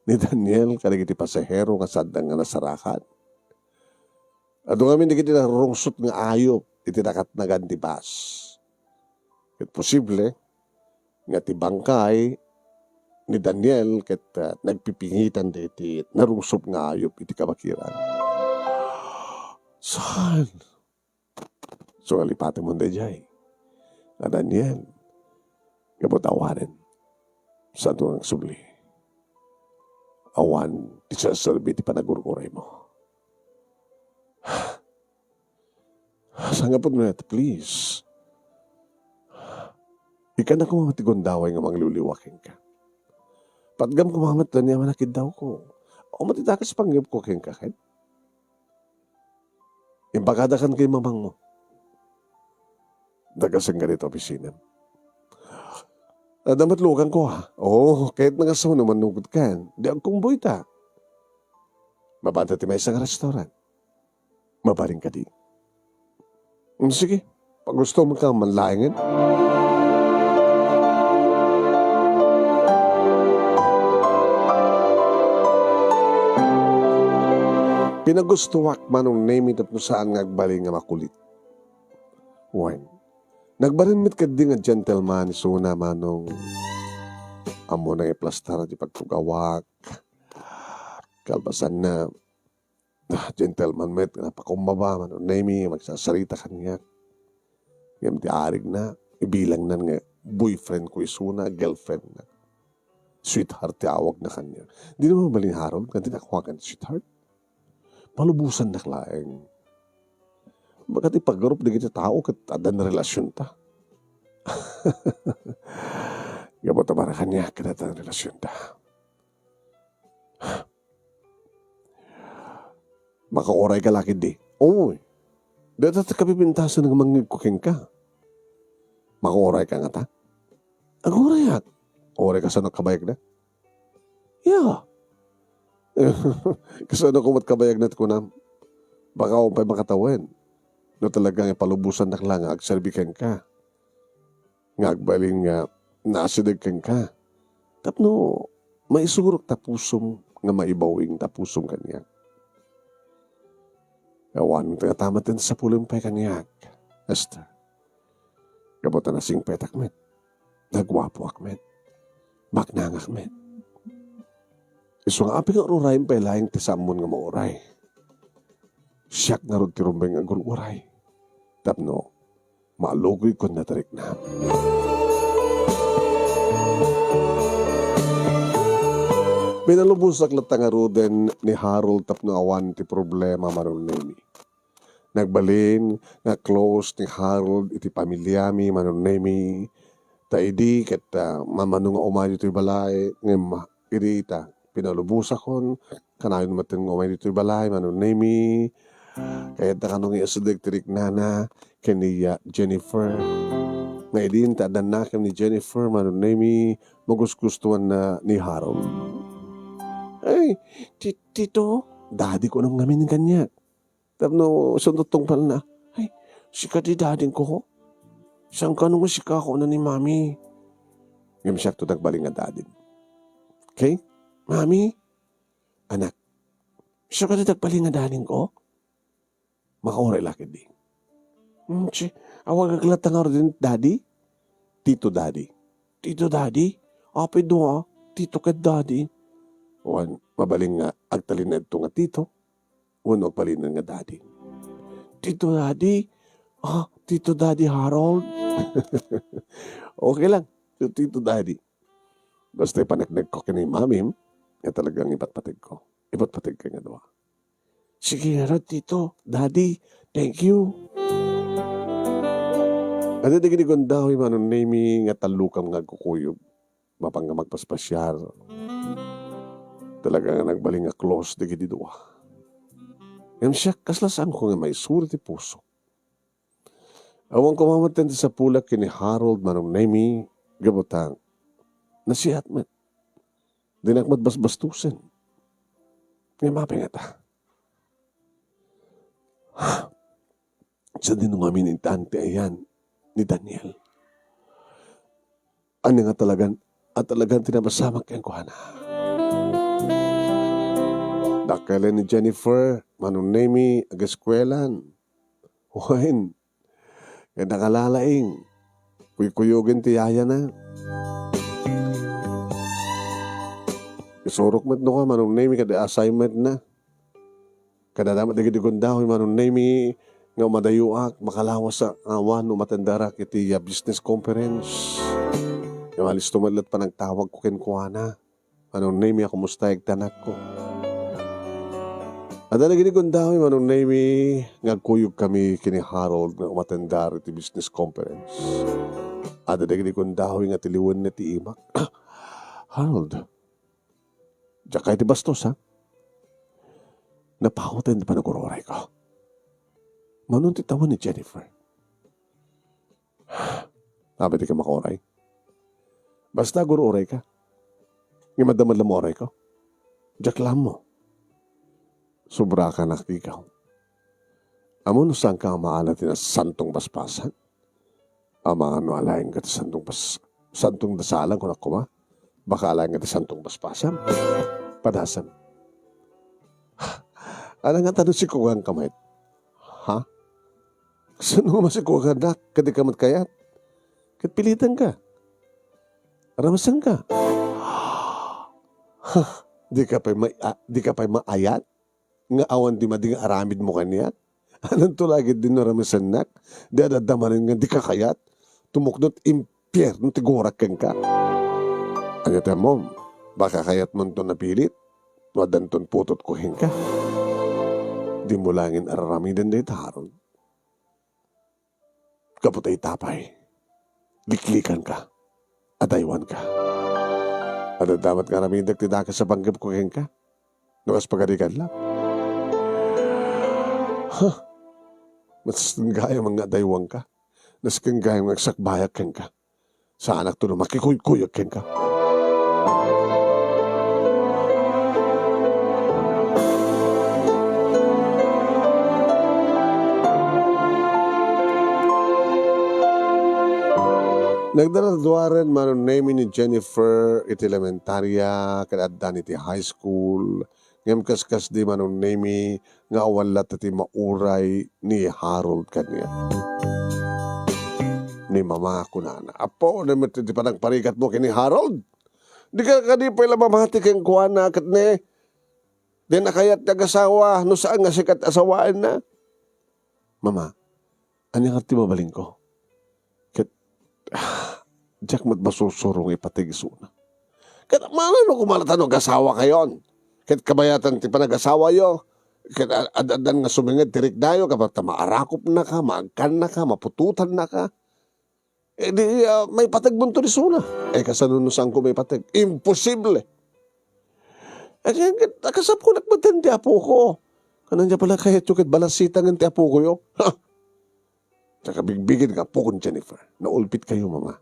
ni Daniel kadagiti pasahero nga saanda nga nasarakan. Adu ngamin dagiti narurungsot nga ayup iti nakatnagan ti bus. Ket posible nga ti bangkay ni Daniel ket, ah, nagpipingitan dagiti narungsot nga ayup iti kabakiran. Saan? So, alipatemon daydiay a Daniel, gapu ta awanen. Saanto nga agsubli. Awan ti serserbi ti panagur-uraymo. Sangapot met, please. Ikana koma ti gundaway nga mangliwliwa kenka. Patgam koma met, Daniel, a manakiddawko. Awan met ti dakes panggepko kenka, ket? Impagadakan kay mamangmo. Dagasen ka dita opisinam. Adda met luganko, ha? Oo, kayatna nga sao no mannugotkan. Di agkumboy ta. Mabanta ti maysa nga restaurant. Mabalin kadi? Mm, sige, pagusto man ka man laengen. Pinagustoak, Manong Nemi, tapno saan nga agbalin nga makulit. Wen, nagbalin met ketdi nga gentleman isuna, Manong. Ammona nga iplastar ti pagtugawak. Kalpasanna, ah, gentleman met nga napakumbaba, Manong Nemi, magsasarita kaniak. Ngem ti arigna, ibilangnan nga boyfriend ko isuna, girlfriend na. Sweetheart ti awagna kaniak. Dina mabalin, Harold, nga dina ko awagan sweetheart. Palubosannak laeng. Baga ti paggarup dagiti tao ket addan relasionta. Gapu ta para kaniak ket addan relasionta. Makauray ka la ketdi? Oy. Dayta ti kapipintasan nga mangngegko kenka. Makauray ka ngata? Agurayak. Uray kasano kabayagna? Ya. Kasano ko met kabayagna ti kunam? Baka awan pay makatawen. No talaga nga palubosannak la nga agserbi kenka. Nga agbalin nga naasideg kenka. Tapno maisurok ta pusom nga maibawing ta pusom kaniak. Awan nga tama ti sapulem pay kaniak, Esther. Gapu ta nasingpetak met. Naguapoak met. Maknangak met. Isu nga apay nga ururayen pay laeng ti saammon nga mauray. Siak ngarud ti rumbeng nga agur-uray. Tapno, malugoy kon natarikna. Pinalubosak latta ngaruden ni Harold tapno awan ti problema, Manong Nemi. Nagbalin nga close ni Harold iti pamiliami, Manong Nemi. Ta idi ket, ah, mamano nga umay ditoy balay, ngem idi ta pinalubosakon, kanayon metten nga umay ditoy balay, Manong Nemi. Kayatna kano nga isideg ti riknana ken ni, ah, Jennifer. Nga idi inta addanna ken ni Jennifer, Manong Nemi, magusgustoanna ni Harold. Ay, ti-, Tito, daddy ko nang ngamin kaniak. Tapno sundot tungpalna, "Ay, sika ti daddy ko? Saan kano nga sika?" kuna ni Mami. Ngem siak to nagbalin nga daddy. Okay? Mami, anak, sika ti nagbalin nga daddy ko? Makauray la ketdi. Hmm, si, awagak latta ngaruden daddy? Tito Daddy. Tito Daddy? Apay dua, Tito ken Daddy? Wen, mabalin nga agtalinaed to nga Tito. Wenno agbalinen nga Daddy. Tito Daddy? Ah, Tito Daddy Harold? Okay lang, Tito Daddy. Basta ipaneknekko ken ni Mamim, nga talagang ipatpategko. Ipatpategko nga dua. Sige ngarud, Tito, Daddy, thank you. Adda dagiti gundaway, Manong Nemi, nga tallukam nga agkukuyog. Mapan nga magpaspasiar. Talaga nga nagbalin nga close dagiti dua. Ngem siak, kasla saanko nga maisuro ti puso. Awan ko mamati ti sapulak ken ni Harold, Manong Nemi, gapu ta nasiat met. Dinak met basbastusen. Ngem apay ngata? Sadino ngamin intan ti ayan ni Daniel? Ania nga talagan, a talagan ti napasamak kenkuana? Dakkel ni Jennifer, Manong Nemi, ageskuelan. Wen, ket nakalalaing, kuykuyogen ti yayana. Isurok met no ka, Manong Nemi, kada assignment na. Kada damat dagiti gundaway, Manong Nemi, nga umadayoak, makalawas a awan no umatenderak iti, ah, business conference. Nga malisto met la panagtawagko kenkuana. Manong Nemi, a kumusta ti anakko? Adda dagiti gundaway, Manong Nemi, nga agkuyogkami ken ni Harold nga umatendar iti business conference. Adda dagiti gundaway nga tiliwenna ti imak. Harold, diak kayat ti bastos, ha? Napawten ti panagur-urayko. Mano ti tawen ni Jennifer? Apay dika makauray? Basta agur-urayka. Ngem adda met la maurayko. Diak la ammo. Sobrakanak ikaw. Ammom no saanka a maala ti Santong Basbasan? Amangan no alaenka ti Santong Bas-, Santong Dasalan, kunak koma. Baka alaenka ti Santong Basbasan. Padasam. Ala nga tano sikuganka met? Ha? Kasano nga masikugannak? Ket dika met kayat? Ket pilitanka. Ramasenka. Ha? Dika pay may-, a-, dika pay maayat? Nga awan ti madi nga aramidmo kaniak? Ananto la ketdi no ramasennak? Di adda manen nga dika kayat? Tumuknot impierno ti gurak kenka. Ania ti ammom? Baka kayatmonton a pilit? No addanton putotko kenka? Dimo laengen ar-aramiden dayta, Harold. Gapu ta ita pay, liklikanka, adaywanka. Adda met nga aramidek ti dakes a panggepko kenka, no kas pagarigan la. Ha? Nasken gayam nga adaywanka. Nasken gayam nga agsakbayak kenka. Saanakto no makikuykuyek kenka. Nagdaraduaren Manong Nemy ni Jennifer iti elementaria ket addan iti high school. Ngem kaskasdi, Manong Nemy, nga awan latta ti mauray ni Harold kaniak. Ni Mama, kunana, "Apo, no met ti panagparigatmo ken ni Harold? Dika kadi pay la mamati kenkuana ket ne, dina kayat ti agasawa no saan nga sika ti asawaenna?" Mama, ania ngarud ti mabalinko? Ket, ah, diak met masursuro nga ipateg isuna. Ket mano no kumala ta no agasawakayon? Ket kabayatan ti panagasawayo, ket a-, ad-addan nga suminged ti riknayo, gapu ta maarakopnaka, maaggannaka, maputotannaka. Eh, di, ah, maipategmonto isuna. Eh, kasano no saanko maipateg? Imposible! Eh, ket, ket, akasapunak met ti apoko. Kanan dia pala kayatyo ket balasitangen ti apokoyo? Ha! Nakabigbigin nga apokon Jennifer. Naulpitkayo, Mama.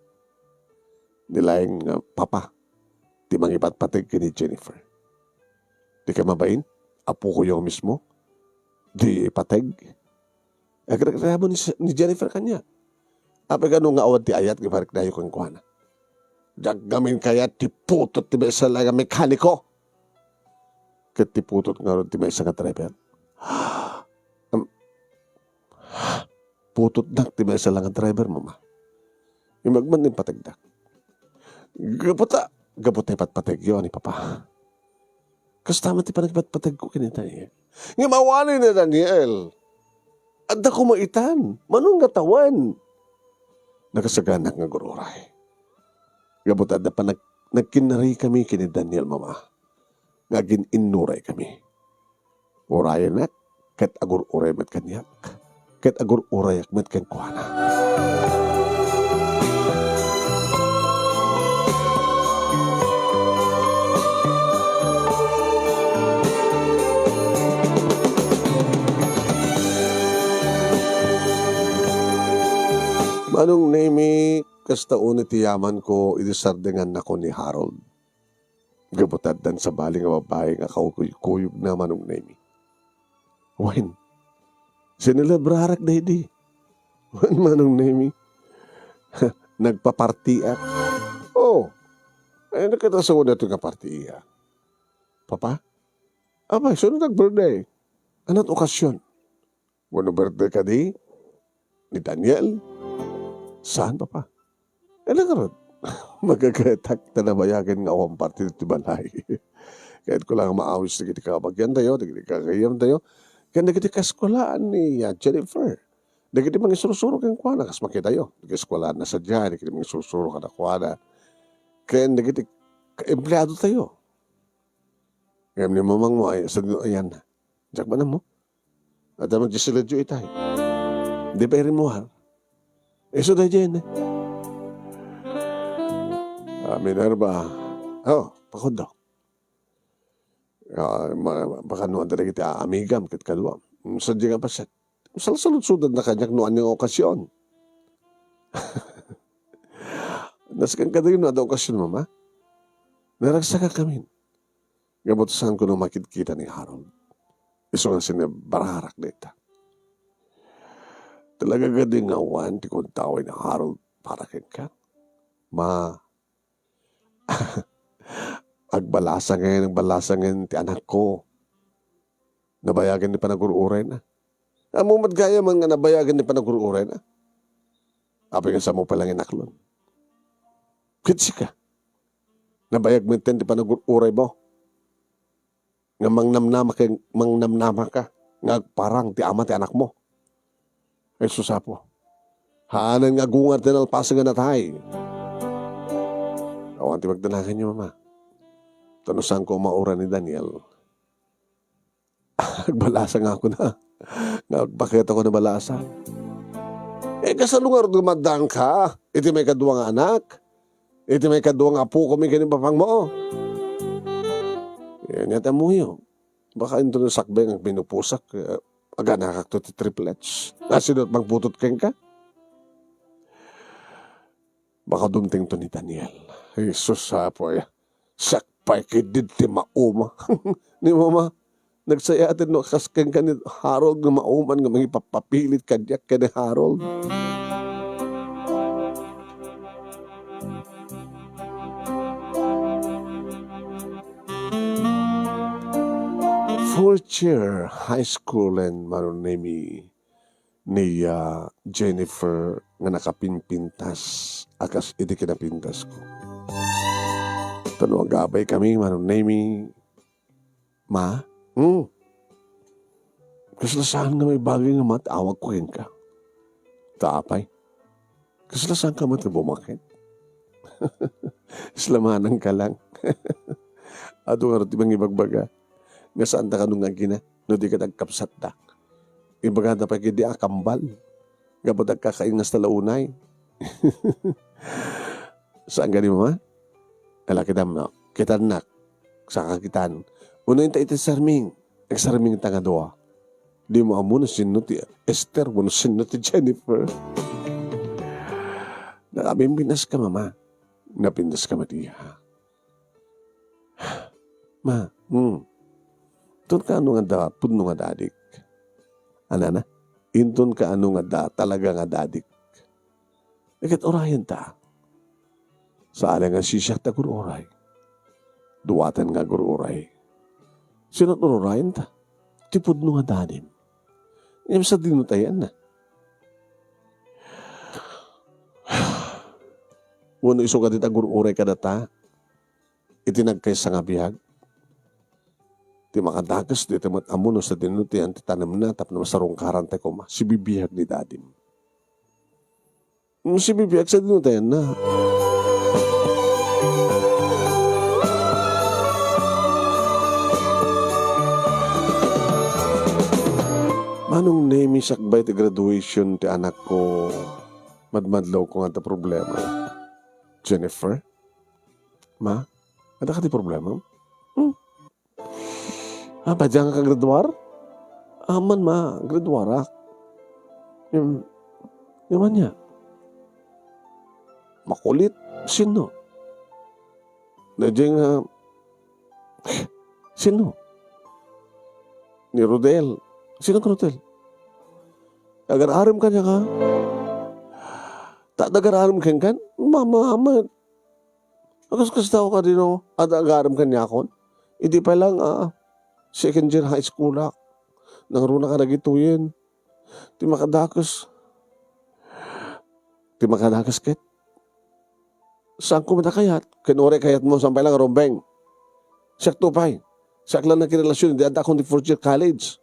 Ni laeng nga Papa ti mangipatpateg ken ni Jennifer. Dika mabain? Apokoyo mismo? Di ipateg? Agregramo ni, ni Jennifer kaniak. Apay kano nga awan ti ayat nga ipariknayo kenkuana? Diak ngamin kayat ti putot ti maysa la nga mekaniko. Ket ti putot ngarud ti maysa nga driver. Am, putotnak ti maysa la nga driver, Mama. Immag met nga impategdak. Gapu ta, gapu ta ipatpategyo ni Papa. Kasta met ti panagpatpategko ken ni Daniel. Ngem awanen ni Daniel. Adda koma itan. Mano nga tawen? Nakasaganak nga agur-uray. Gapu ta adda panag-, nagkinnarikami ken ni Daniel, Mama. Nga agin-innuraykami. Urayennak, ket agur-uray met kaniak, ket agur-urayak met kenkuana. Manong Nemy, kasta unay ti yamanko idi sardengannakon ni Harold. Gapu ta addan sabali nga babai nga kaukuykuyogna, Manong Nemy. Wen, sinelebrarak daydi. Wen, Manong Nemy. Nagpapartiak. Oh, ay, nakita sa wala ito nga parti iya. Papa? Apay, sino nag-birthday? Anat okasyon? Wenno birthday kadi ni Daniel? Saan, Papa? Ala ngarud, magagatak ta nabayagen nga awan parti ti balay. Kayatko la nga maawis dagiti kabagiantayo, dagiti kagayamtayo, ken dagiti kaeskuelaan ni, ah, Jennifer. Dagiti mangisursuro kenkuana, kas makitayo, dagiti eskuelaanna sadiay, dagiti mangisursuro kadakuada, ken dagiti ka-, empleadotayo. Ngem ni mamangmo ay, sadino ayanna? Diak man ammo. Adda met ti siledyo itay. Di pay rimmuar. Isu daydiay ne. Ah, Minerva. Oh, pakuddo. Ah, ma-, baka no adda dagiti amigam ket kaduam. Sadiay nga paset. Salsaludsodanna kaniak no ania nga okasyon. Nasken kadi no adda okasyon, Mama? Naragsakakamin. Gapu ta saanko no makidkita ni Harold. Isu nga sinibararak dayta. Talaga kadi nga awan ti kuntaw ni Harold para kenka? Ma, agbalasang, agbalasang ti anakko. Nabayagen ti panagur-urayna. Ammom met gayam nga nabayagen ti panagur-urayna. Apay nga saanmo pay la nga inaklon? Ket sika, nabayag metten ti panagur-uraymo nga mangnamnama ken, mangnamnamaka nga agparang ti ama ti anakmo. Ay, sus, Apo. Haanen nga agungar ti nalpasen nga natay. Awan ti pagdanaganyo, Mama. Ta no saanko a mauray ni Daniel, agbalasang ako na. Nga agpakita ko na balasa. Eh, kasano ngarud nga maaddaanka iti maikadua nga anak? Iti maikadua nga apokom ken ni papangmo? Yan, yat ammoyo. Baka inton sakbay nga agbinupusak, eh, aganakakto ti triplets. Nga sino ti mangputot kenka? Baka dumtengto ni Daniel. Jesus, Apo, ay, siak pay ketdi ti mauma. Ni Mama, nagsayaten no kas kenka ni Harold nga mauman nga mangipapapilit kaniak ken ni Harold. Fourth year high school and Mano Nemi ni, ah, Jennifer nga nakapinpintas a kas iti kinapintasko. Ta no agabay kami, Mano Nemi, Ma? Hmm. Kasla saan nga maibagay nga mat-awag ko kenka. Ta apay? Kasla saan ka met nga bumakit? Isla manang ka lang. Adu ngarud ti mangibagbaga nga saanta kano nga agina no di ket agkapsatda. Ibagada pay ketdi a kambal. Gapu ta agkakaingas ta la unay. Saan gani, Mama? Ala, kitam, no? Kitannak. Saka kitan. Uno inta iti sarming. Agsarmingta nga dua. Dimo ammo no sinno ti Esther wenno sinno ti Jennifer. Nakapinpintaska, Mama. Napintaska met, Iha. Ma, hmm. Inton kaano nga adda pudno nga dadik? Anana? Inton kaano nga adda talaga nga dadik? Ket urayenta. Saan nga sisiak ti agur-uray? Duaten nga agur-uray. Sino ti ur-urayenta? Ti pudno nga dadim. Ngem sadino ti ayanna? Wenno isu kadi ti agur-uray kadata iti nagkaysa nga biag? Ti makadakes, dita met ammo no sadino ti ayan ti tanemna tapno masarungkaran ti koma. Sibibiag ni dadim. Mm, sibibiag, sadino ti ayanna? Manong Nemi, sakbay ti graduation ti anakko, madmadlawko nga adda problema. Jennifer? Ma, adda kadi problema? Hmm? Ah, padian ka graduar? Aman, ma, graduarak. Ngem, ngem ania? Makulit? Sino? Daydiay nga, sino? Ni Rodel. Sino ni Rodel? Agar-arem kaniak. Ta, agar-arem kenka? Mama, ama, Agkaskasdaaw kadi no adda agar-arem kaniakon. Idi pay lang, ah, second year high school-ak. Nangruna kadagitoyen. Ti makadakes. Ti makadakes ket. Saanko met a kayat. Ken uray kayatmo, saan pay lang a rumbeng. Siak to pay. Siak lang nakirelasion. Idi addaakon ti fourth year college.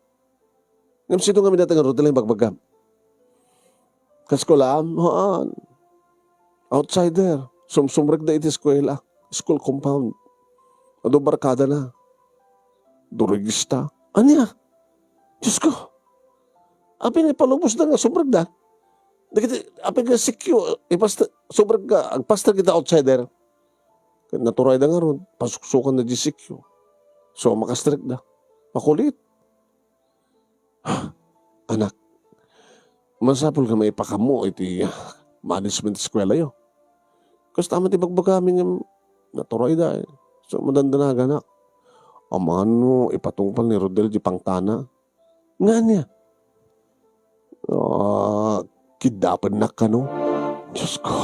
Ngem sino ngamin dayta nga Rodel nga ibagbagam? Kas kulam, haan. Outsider. Sumsumrekda iti eskuela. School compound. Adu barkadana. Durigista. Ania? Diyos ko. Apay nga ipalubosda nga sumrekda? Dagiti, apay nga sikyo, ipasta-, sumrekda, agpaster iti outsider. Ket naturayda ngarud, pasuksukanda diay sikyo. So, makastrekda. Makulit. Anak, masapul nga maipakammo iti, ah, management ti eskuelayo. Kasta met ti ibagbagami ngem naturayda, eh. So, madandanaganak. Amangan no ipatungpal ni Rodel diay pangtana. Nga ania? Ah, kidnapennak kano? Diyos ko.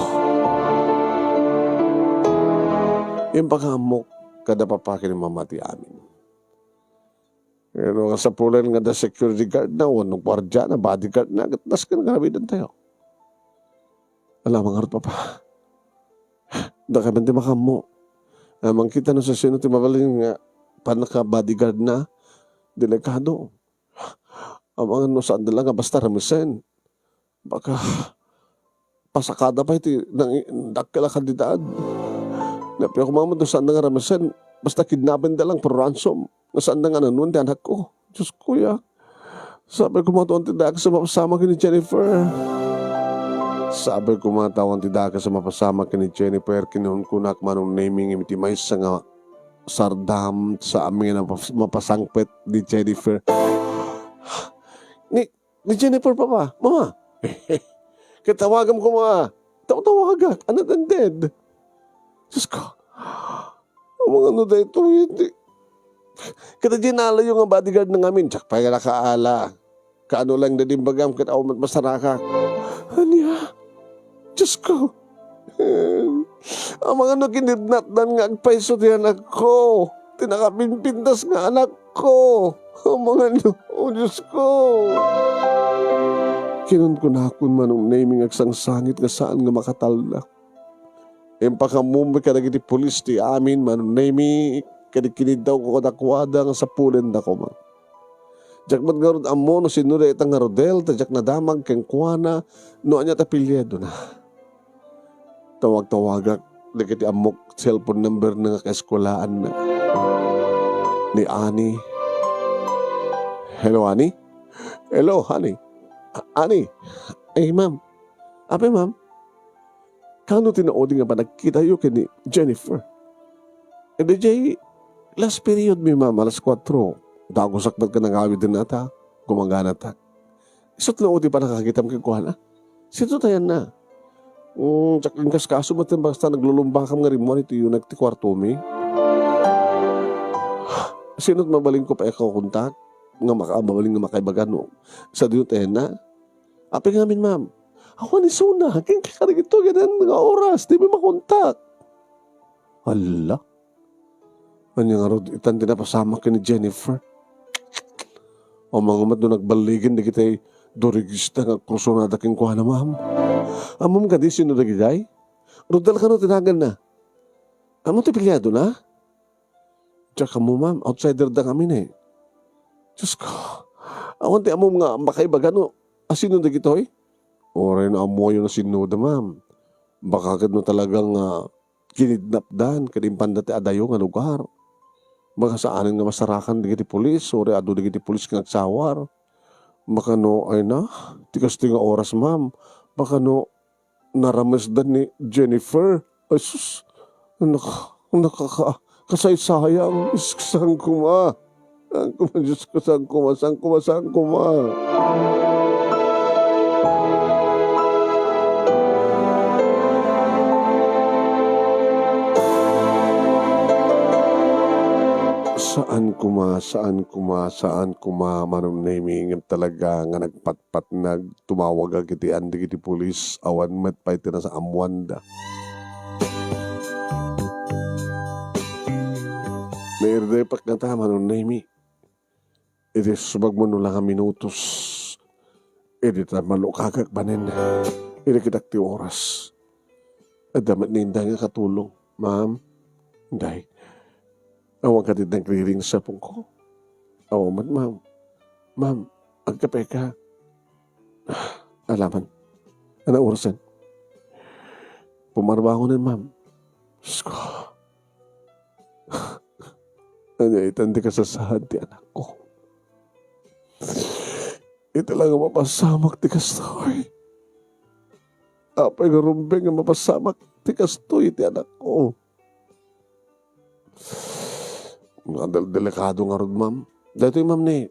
Impakaammok kada papa ken mama ti amin. Pero nga sapulen nga da security guard na, wenno guardia na, bodyguard na, ket dasken nga aramiden tayo. Alamang ngarud, papa. Dakay man ti makaammo. Amangan ta no sasino ti mabalin nga pannaka-bodyguard na, delikado. Amangan no saan da la nga basta ramesen. Baka pasakada pay ti nang-, dakkel a kantidad. Nappiak koma met no saan da nga ramesen. Basta kidnapen da lang, pero ransom. Nga saan da nga nannuan ti anakko. Diyos ko, ya. Sapay koma ta awan ti dakes a mapasamak ken ni Jennifer. Sapay koma ta awan ti dakes a mapasamak ken ni Jennifer, kinunkunak, Manong Nemy, ngem iti maysa nga sardam, saan mi nga mapas-, mapasangpet ni Jennifer. Ni, ni Jennifer, papa, mama. Ket tawagam koma. Tawtawagak, unattended. Diyos ko. Amangan no daytoy, di. Ket diay nalayo nga bodyguard na ngamin, diak pay nakaala. Kaano lang da diay imbagam ket awan met masarakak. Ania? Diyos ko. Amangan no kinidnapdan nga agpayso ti anakko. Ti nakapimpintas nga anakko. Amangan no, oh, Diyos ko. Kinunkunakon, Manong Nemy, nga agsangsangit nga saan nga makatalna. Impakaammomi kadagiti pulis ti amin, Manong Nemy, ket ikiniddawko kadakuada nga sapulenda koma. Diak met ngarud ammo no sino dayta nga Rodel, ta diak nadamag kenkuana no ania ti apelyidona. Tawag-tawagak dagiti ammok cellphone number na nga kaeskuelaanna. Ni Ani. Hello, Ani? Hello, Ani. A-, Ani. Ay, ma'am. Apay, ma'am? Kaano ti naudi nga panagkitayo ken ni Jennifer? Idiay last period mi, ma'am, alas kuatro. Dagusak met ken nangawid dina ta, gumagana ta. Isut' no ti pannakakitam kenkuana. Sino tayan na? Mm, diak inkaskaso met basta naglulumbakam nga rimmuar iti uneg ti kuartomi. Sino ti mabalinko pay a kontak? Nga maka-, mabalin nga makaibaga no sadino tayan na? Apay ngamin, ma'am? Awan isuna. Ken kakarigito, ganyan nga oras. Di mi makontak. Hala. Ania ngarud itan ti napasamak ken ni Jennifer? Amangan met no nagballigen dagiti durigista nga agkursunada kenkuana, ma'am. Ammom kadi sino dagidiay? Rodel kano ti naganna? Ammom ti apelyidona? Diak ammo, ma'am. Outsider da ngamin, eh. Diyos ko. Awan ti ammom nga makaibaga no asino dagitoy? Uray no ammoyo no sinnoda, ma'am. Baka ket no talagang, ah, kinidnapdan ket impanda ti adayo nga lugar. Baka saanen nga masarakan dagiti pulis, uray adu dagiti pulis nga agsawar. Baka no, ay na, ti kastoy nga oras, ma'am. Baka no naramesdan ni Jennifer. Ay, sus, nak-, nakaka-, kasaysayang. Diyos ko, saan koma? Saan koma, Diyos ko, saan koma, saan koma, saan koma? Saan koma, saan koma, saan koma, Manong Nemy, ngem talaga nga nagpatpatnag, tumawagak iti andi iti pulis, awan met pay ti nasaammoanda. Nairdaypak ngata, Manong Nemy. Iti subagmo no la nga minutos, idi ta malukagak manen, irikitak ti oras. Adda met ni Inday nga katulong, ma'am. Inday, awan kadi nagriring ti cellphone ko? Awan met, ma'am. Ma'am, agkapeka? Alaman. Ania orasen? Pumarbangonen, ma'am. Diyos ko. Ania itan ti kasasaan ti anakko? Iti la nga mapasamak ti kastoy. Apay nga rumbeng nga mapasamak ti kastoy iti anakko? Nga del-, delikado ngarud, ma'am. Daytoy, ma'am, ni,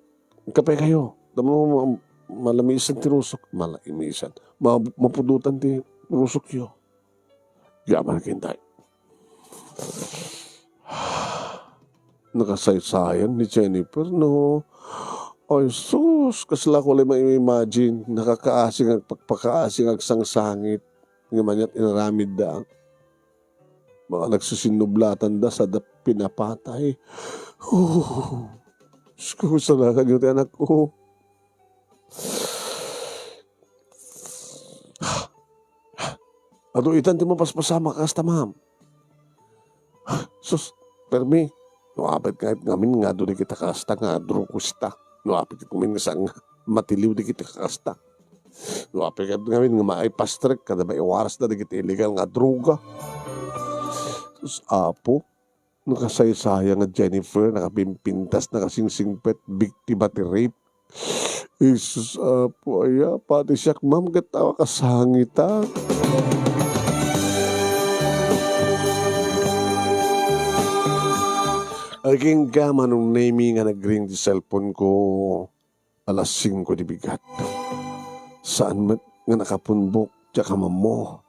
kape kayo. Damo, ma'am, malamisan ti rusok. Malamisan. Ma-, mapudotan ti rusokyo. Yaman ken tay. Nakasaysayan ni Jennifer, no? Ay, sus! Kasla ko la ma-imagine, nakakaasi nga agpakpakaasi nga agsangsangit, nga maniat inaramidda. Mga nagsusinnublatan da, sada pinapatay. Oh, Diyos ko, salakan niyo ti anak ko. Adu itan ti mapaspasamak kasta, ma'am. Sus, permi, no apay ket ngamin nga adu dagiti kasta nga drugos ita. No apay ket ngamin nga saan nga matiliw dagiti kasta. No apay ket ngamin nga maipastrek kada maiwarasda dagiti illegal nga droga. Sus, Apo, nakasaysayang a Jennifer, nakapimpintas, nakasingsingpet, biktima ti rape. Jesus, Apo, aya, pati siak, ma'am, ket awa kasangita. Agingga, Manong Nemy, nga nagring ti cellphone ko alas singko ti bigat. Saan met nga nakapunbok ti kamammo.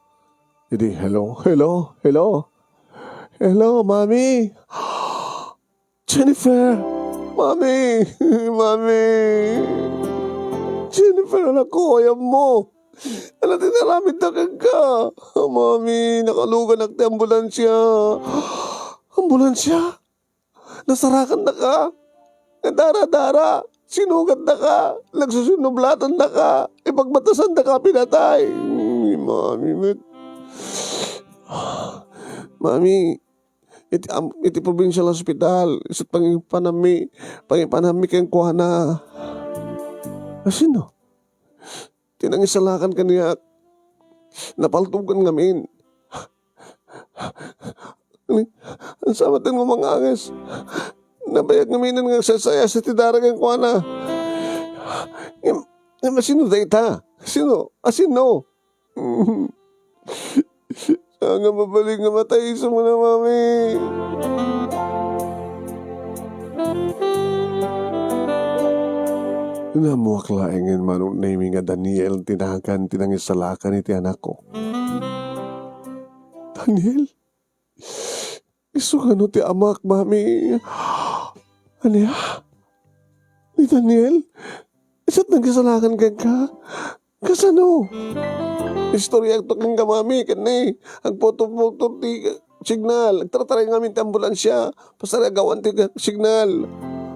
Idi, hello, hello, hello. Hello, Mami. Jennifer! Mami! Mami! Jennifer, anak ko, ayanmo! Ano ti naramidda kenka? Mami, nakaluganak ti ambulansya. Ambulansya? Nasarakannaka? Nadara-dara? Sinugatnaka? Nagsusinublatannaka? Ipagbatasannaka pinatay? Ay, Mami, met. Mami, iti am-, iti provincial hospital, isu't pangipanammi, pangipanammi kenkuana. Asino? Ti nangisalakan kaniak. Napaltogkan ngamin. Ani, ansa met nga manganges? Nabayag ngamin nga agsaysayas ti dara kenkuana. Ngem, ngem, asino dayta? Sino? Asino? Saan nga mabalin nga matay isu nga, Mami? Naammoak laengen, Manong Nemy, nga Daniel ti nagan ti nangisalakan iti anakko. Daniel? Isu kano ti amak, Mami? Ania? Ni Daniel? Isu't nangisalakan kenka? Kasano? Istoryaak to kenka, Mami, ken ni, agputol-putol ti signal. Agtartaray ngamin ti ambulansya. Pasaragawan ti signal.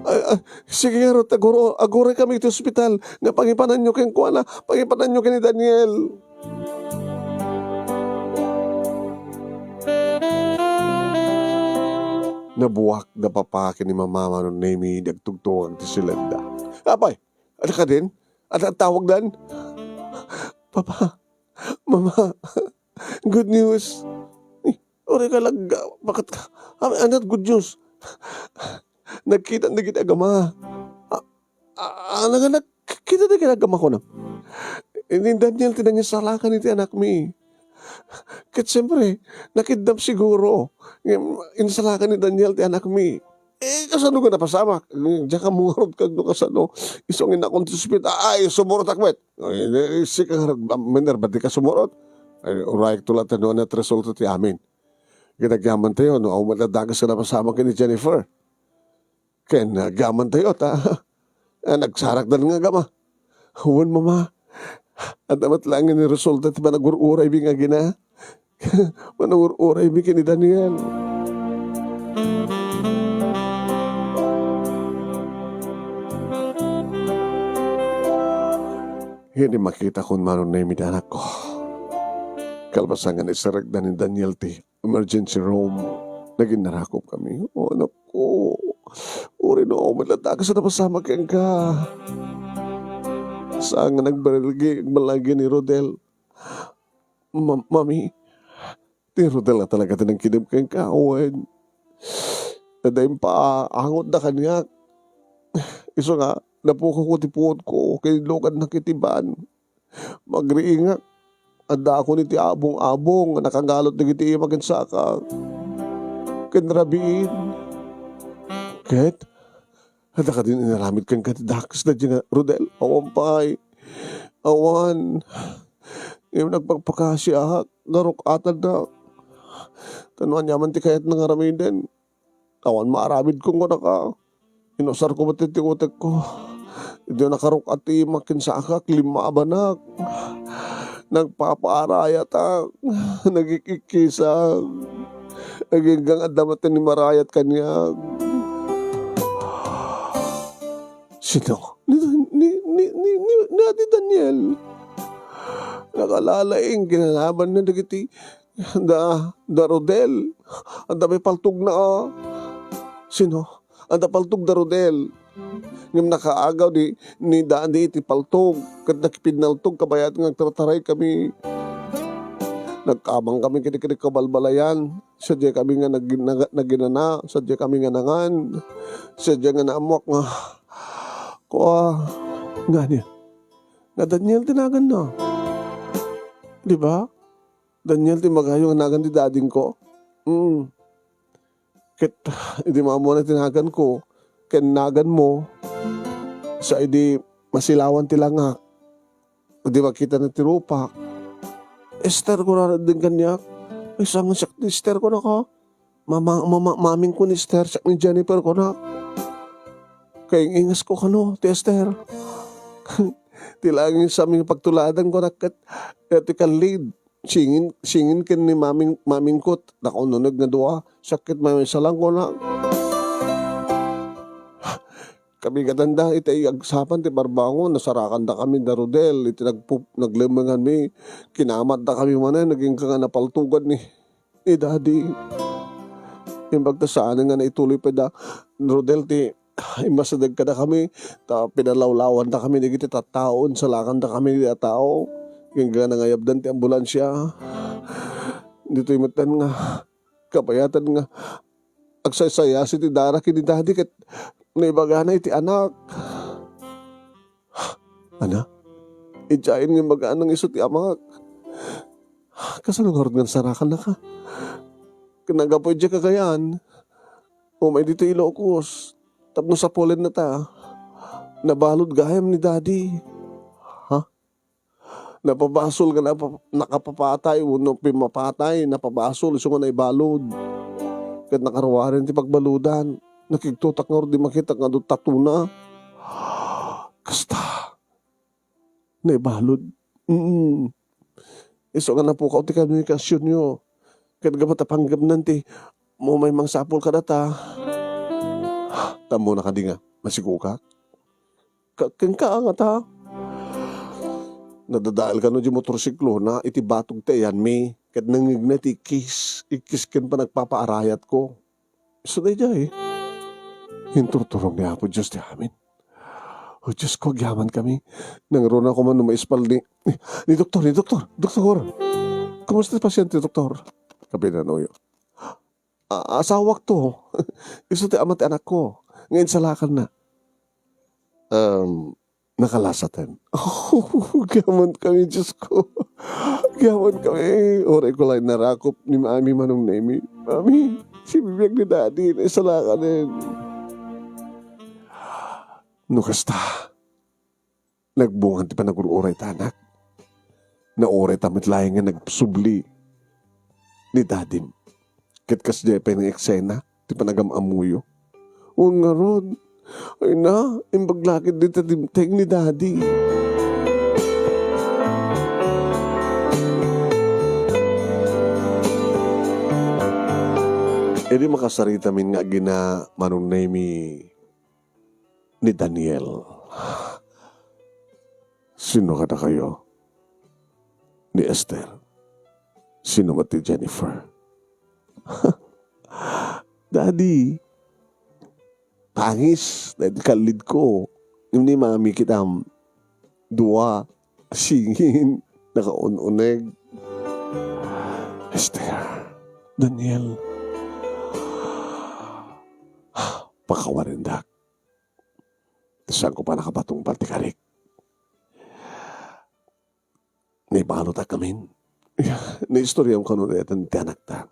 Ay, ay, sige ngarud, aguro-, aguray kami iti ospital. Nga pangipananyo kenkuana, pangipananyo ken ni Daniel. Nabuak da papa ken ni mama, Manong Nemy, idi agtugtugak ti silenda. Apay, adda kadin? Adda tawagdan? Papa, Mama, good news. Eh, uray ka lagga, baket ka? Am-, ano good news? Nagkita dagiti agama. Ah, ah, ano nga nagkita dagiti agama ko na? Ni Daniel ti nangisalakan iti anakmi. Ket siyempre, nakidnap siguro. Ngem, insalakan ni Daniel ti anakmi. Eh, kasano nga napasamak? Diak ammo ngarud kag no kasano. Isu nga innakon ti ospital. Ay, sumurot ak met. Ay, eh, sika nga nag-, Minerva, di ka sumurot. Ay, urayek to latta no ano ti resulta ti amin. Ket agyamantayo, no, awan met a dakes nga napasamak ken ni Jennifer. Ken agyamantayo, ta, ah, nagsarakdan nga agama. Wen, Mama. Adda met laeng nga resulta ti panangur-uraymi nga agina. Panangur-uraymi ken ni Daniel. Idi makitakon, Manong Nemy, ti anakko. Kalpasan nga naisarakdan ni Daniel ti emergency room, naginarakopkami. O, anakko, uray no, awan met latta a napasamak kenka. Saan nga nagbalagi-, nagbalagi ni Rodel. Ma-, Mami, ti Rodel a talaga ti nangkidem kenka, wen? Adda impaangotda kaniak. Isu nga, napukawko ti puotko, ken inlukadnak iti ban. Magriingak. Addaakon iti abong-abong nga nakagalot dagiti ima ken saka ken rabiin. Ket, adda kadin inaramid kenka ti dakes daydiay nga Rodel? Awan pay. Awan. Ngem nagpakpakasiak, naruk-atannak. Ta no aniaman ti kayatna nga aramiden, awan maaramidko, kunkunaka. Inusarko met ti utekko. Idi nakaruk-at ti makinsakak, limmabanak. Nagpapaarayatak. Nagikikkisak. Aginggang adda met ni marayat kaniak. Sino? Ni, ni, ni, ni, ni, ni Adi Daniel. Nakalalaing kinalaban na dagiti da, da Rodel. Adda may paltog na, ah. Sino? Adda paltog da Rodel. Ngem nakaagaw di, ni Dadi iti paltog. Ket nakipinnaltog kabayat nga agtartaray kami. Nagkabang kami kadi, kadi kabalbalayan. Sadiay kami nga nag-, nag-, naginana, sadiay kami nga nangan, sadiay nga naammoak nga, kua, ngani, nga Daniel ti naganna. Di ba? Daniel ti magayo nga nagan ti dadingko. Mm. Ket, idi maammoan ti naganko, ken naganmo, sa idi masilawan ti langak, Idi makitana ti rupak, "Ester," kunana din kaniak. "Ay, saan nga siak ti Ester," kunana. "Mama, mama, maming ko ni Ester, siak ni Jennifer," kunana. Kaing-ingas ko kano ti Ester. Ti langit sa aming pagtuladan, kunana ket, eh, ti kallid. Singin, singin ken ni maming, maming ko, nakaununeg nga dua. Siak ket mamaysa lang, kunana. Kabigatanda iti agsapan ti barbangon, nasarakanda kami da Rodel iti nagpup-, naglemmenganmi. Kinamatda kami manen, agingga nga napaltogan ni, ni Daddy. Imbag ta saanen nga naituloy pay da Rodel ti immasideg kadakami, ta pinalawlawanda kami dagiti tattao, insalakanda kami dagiti a tao. Agingga nga nangayabdan ti ambulansia. Ditoy metten nga kabayatan nga agsaysayasi ti dara ken ni Daddy ket naibagana iti anak. Ana, idiayen nga imbagana nga isu ti amak. Kasano ngarud nga nasarakannaka? Ket naggapu idiay Cagayan, umay ditoy Ilocos, tapno sapulennata. Nabalud gayam ni Daddy. Ha? Napabasol nga napa-, nakapapatay wenno pimmapatay, napabasol isu nga naibalud. Ket nakaruaren ti pagbaludan. Nakigtotak ngarud idi makitak nga adu tatuna. Kasta. Naibalud. Mm. Isu nga napukaw ti komunikasionyo. Ket gapu ta panggepnan ti umay mangsapul kadata. Ammona kadi nga masigukak? Ka-, kenka ngata. Nadadael kano di motorsiklona iti batog ti ayanmi, ket nangngegna ti ikkis, ikkis ken panagpapaarayatko. Isu daydiay. Inturturong ni Apo Dios ti amin. O Dios ko, agyaman kami. Nangruna ko man no maispal ni, ni, ni doktor, ni doktor, doktor. Kumusta ti pasyente, doktor? Kapinanuyo. A-, asawak to. Isu ti ama ti anakko. Nga insalakanna. Um, nakalasaten. Agyaman kami, Dios ko. Agyaman kami. Uray ko laeng narakop ni Mami Manong Nemi. Mami, si bibiag ni Daddy, naisalakanen. No kasta, nagbungan ti panagur-uray ta anak. Nauray ta met laeng nga nagsubli ni Dadim. Ket kasdiay pay nga eksena ti panagam-ammoyo. Wen ngarud, ay na, imbag la ket dita dimteng ni Daddy. Idi makasaritamin nga agina Manong Nemi ni Daniel. Sino kadakayo? Ni Esther. Sino met ti Jennifer? Daddy, pangis, dahil kallid ko. Ni Mami kitam, dua, singin, nakaun-uneg. Esther, Daniel, pakawarendak. Ta saan ko pa nakapatungpal ti karik. Naibalutak amin. Naistoriam kano daytan ti anakta.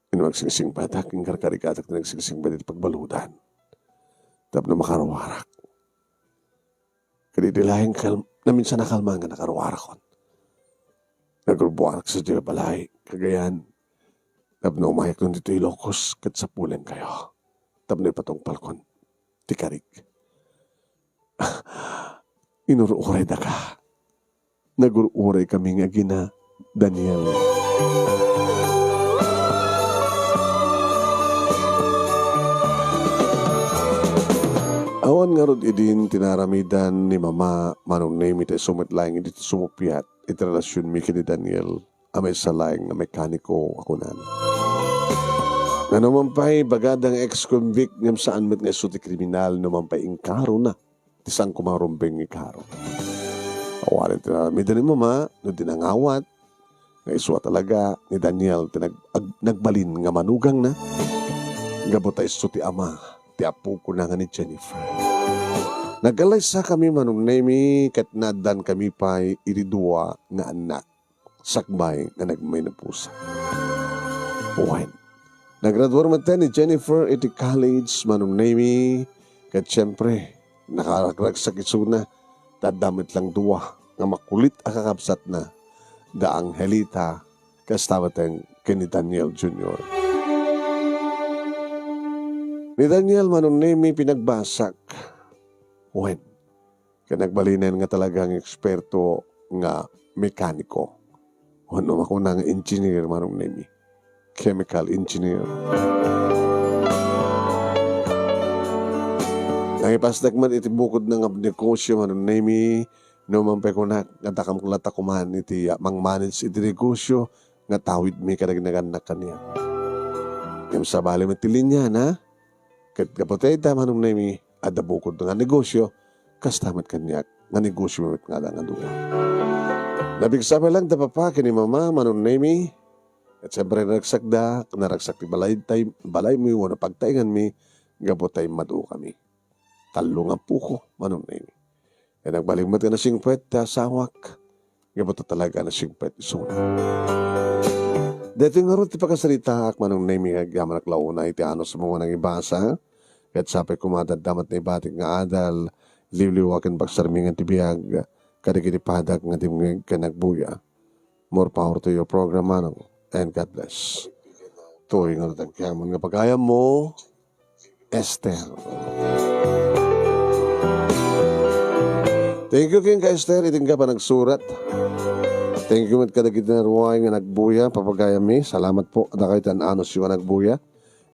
Inno agsingsingbatak, inkarkarigatak ti nagsingsingbat iti pagbaludan. Tapno makaruarak. Ket idi laeng kal-, naminsan a kalman nga nakaruarakon. Nagrubbuarak sadiay balay, Cagayan. Tapno umayakon ditoy Ilocos, ket sapulenkayo. Tapno ipatungpalkon ti karik. Inur-uraydaka. Nagur-uray kami nga agina, Daniel. Awan ngarud idin ti naaramidan ni Mama, Manong Nemi, ta isu met laeng idi ti sumuppiat iti relasionmi ken ni Daniel a maysa laeng nga mekaniko a kunana. Nga numan pay, bagada nga ex-convict ngem saan met nga isu ti kriminal, numan pay inkarona ti saan koma nga rumbeng nga ikaro. Awanen ti naaramidan ni Mama no di nangawat nga isu a talaga ni Daniel ti nag-, ag-, nagbalin nga manugangna. Gapu ta isu ti ama ti apokona nga ni Jennifer. Nagkallaysakami, Manong Nemi, ket naaddankami pay iti dua nga annak sakbay nga nagmenoposa. Wen, nagraduar met ni Jennifer iti college, Manong Nemi, ket siempre, nakaragragsak isuna, ta adda met lang dua nga makulit a kakabsatna, da Angelita, kasta met ken ni Daniel Junior. Ni Daniel, Manong Nemi, pinagbasak. Wen, ket nagbalinen nga talagang eksperto nga mekaniko. Wenno makuna nga engineer, Manong Nemi. Chemical engineer. Nangipasdak man iti bukodna nga negosyo, Manong Nemi, numan pay kunak nga dakam latta koman iti, ah, mang-manage iti negosyo nga tawidmi kadagiti nagannak kaniak. Ngem sabali met ti linyana, ket gapu ta ita, Manong Nemi, adda bukod nga negosyo, kasta met kaniak nga negosyo met nga adda nga dua. Napigsa pay lang da Papa ken ni Mama, Manong Nemi, ket siempre, naragsakda, naragsak ti balay tay, balaymi wenno pagtaenganmi, gapu ta immadukami. Tallo nga pukok, Manong Nemi. Ket nagbalik met nga nasingpet ti asawak. Gapu ta talaga nasingpet isuna. Daytoy ngarud ti pakasaritaak, Manong Nemi, nga agyamanak la unay iti anusmo nga nangibasa. Ket sapay koma ta adda met naibatik nga adal, liwliwa ken pagsarmingan ti biag kadagiti padak nga dimngeg ken agbuya. More power to your program, Manong, and God bless. Toy nga natagyaman nga pagayammo, Esther. Thank you kenka, Esther, iti nga panagsurat. Thank you met kadagiti naruay nga nagbuya, papagayammi. Salamat po, dakayo ti an-anusyo nga nagbuya.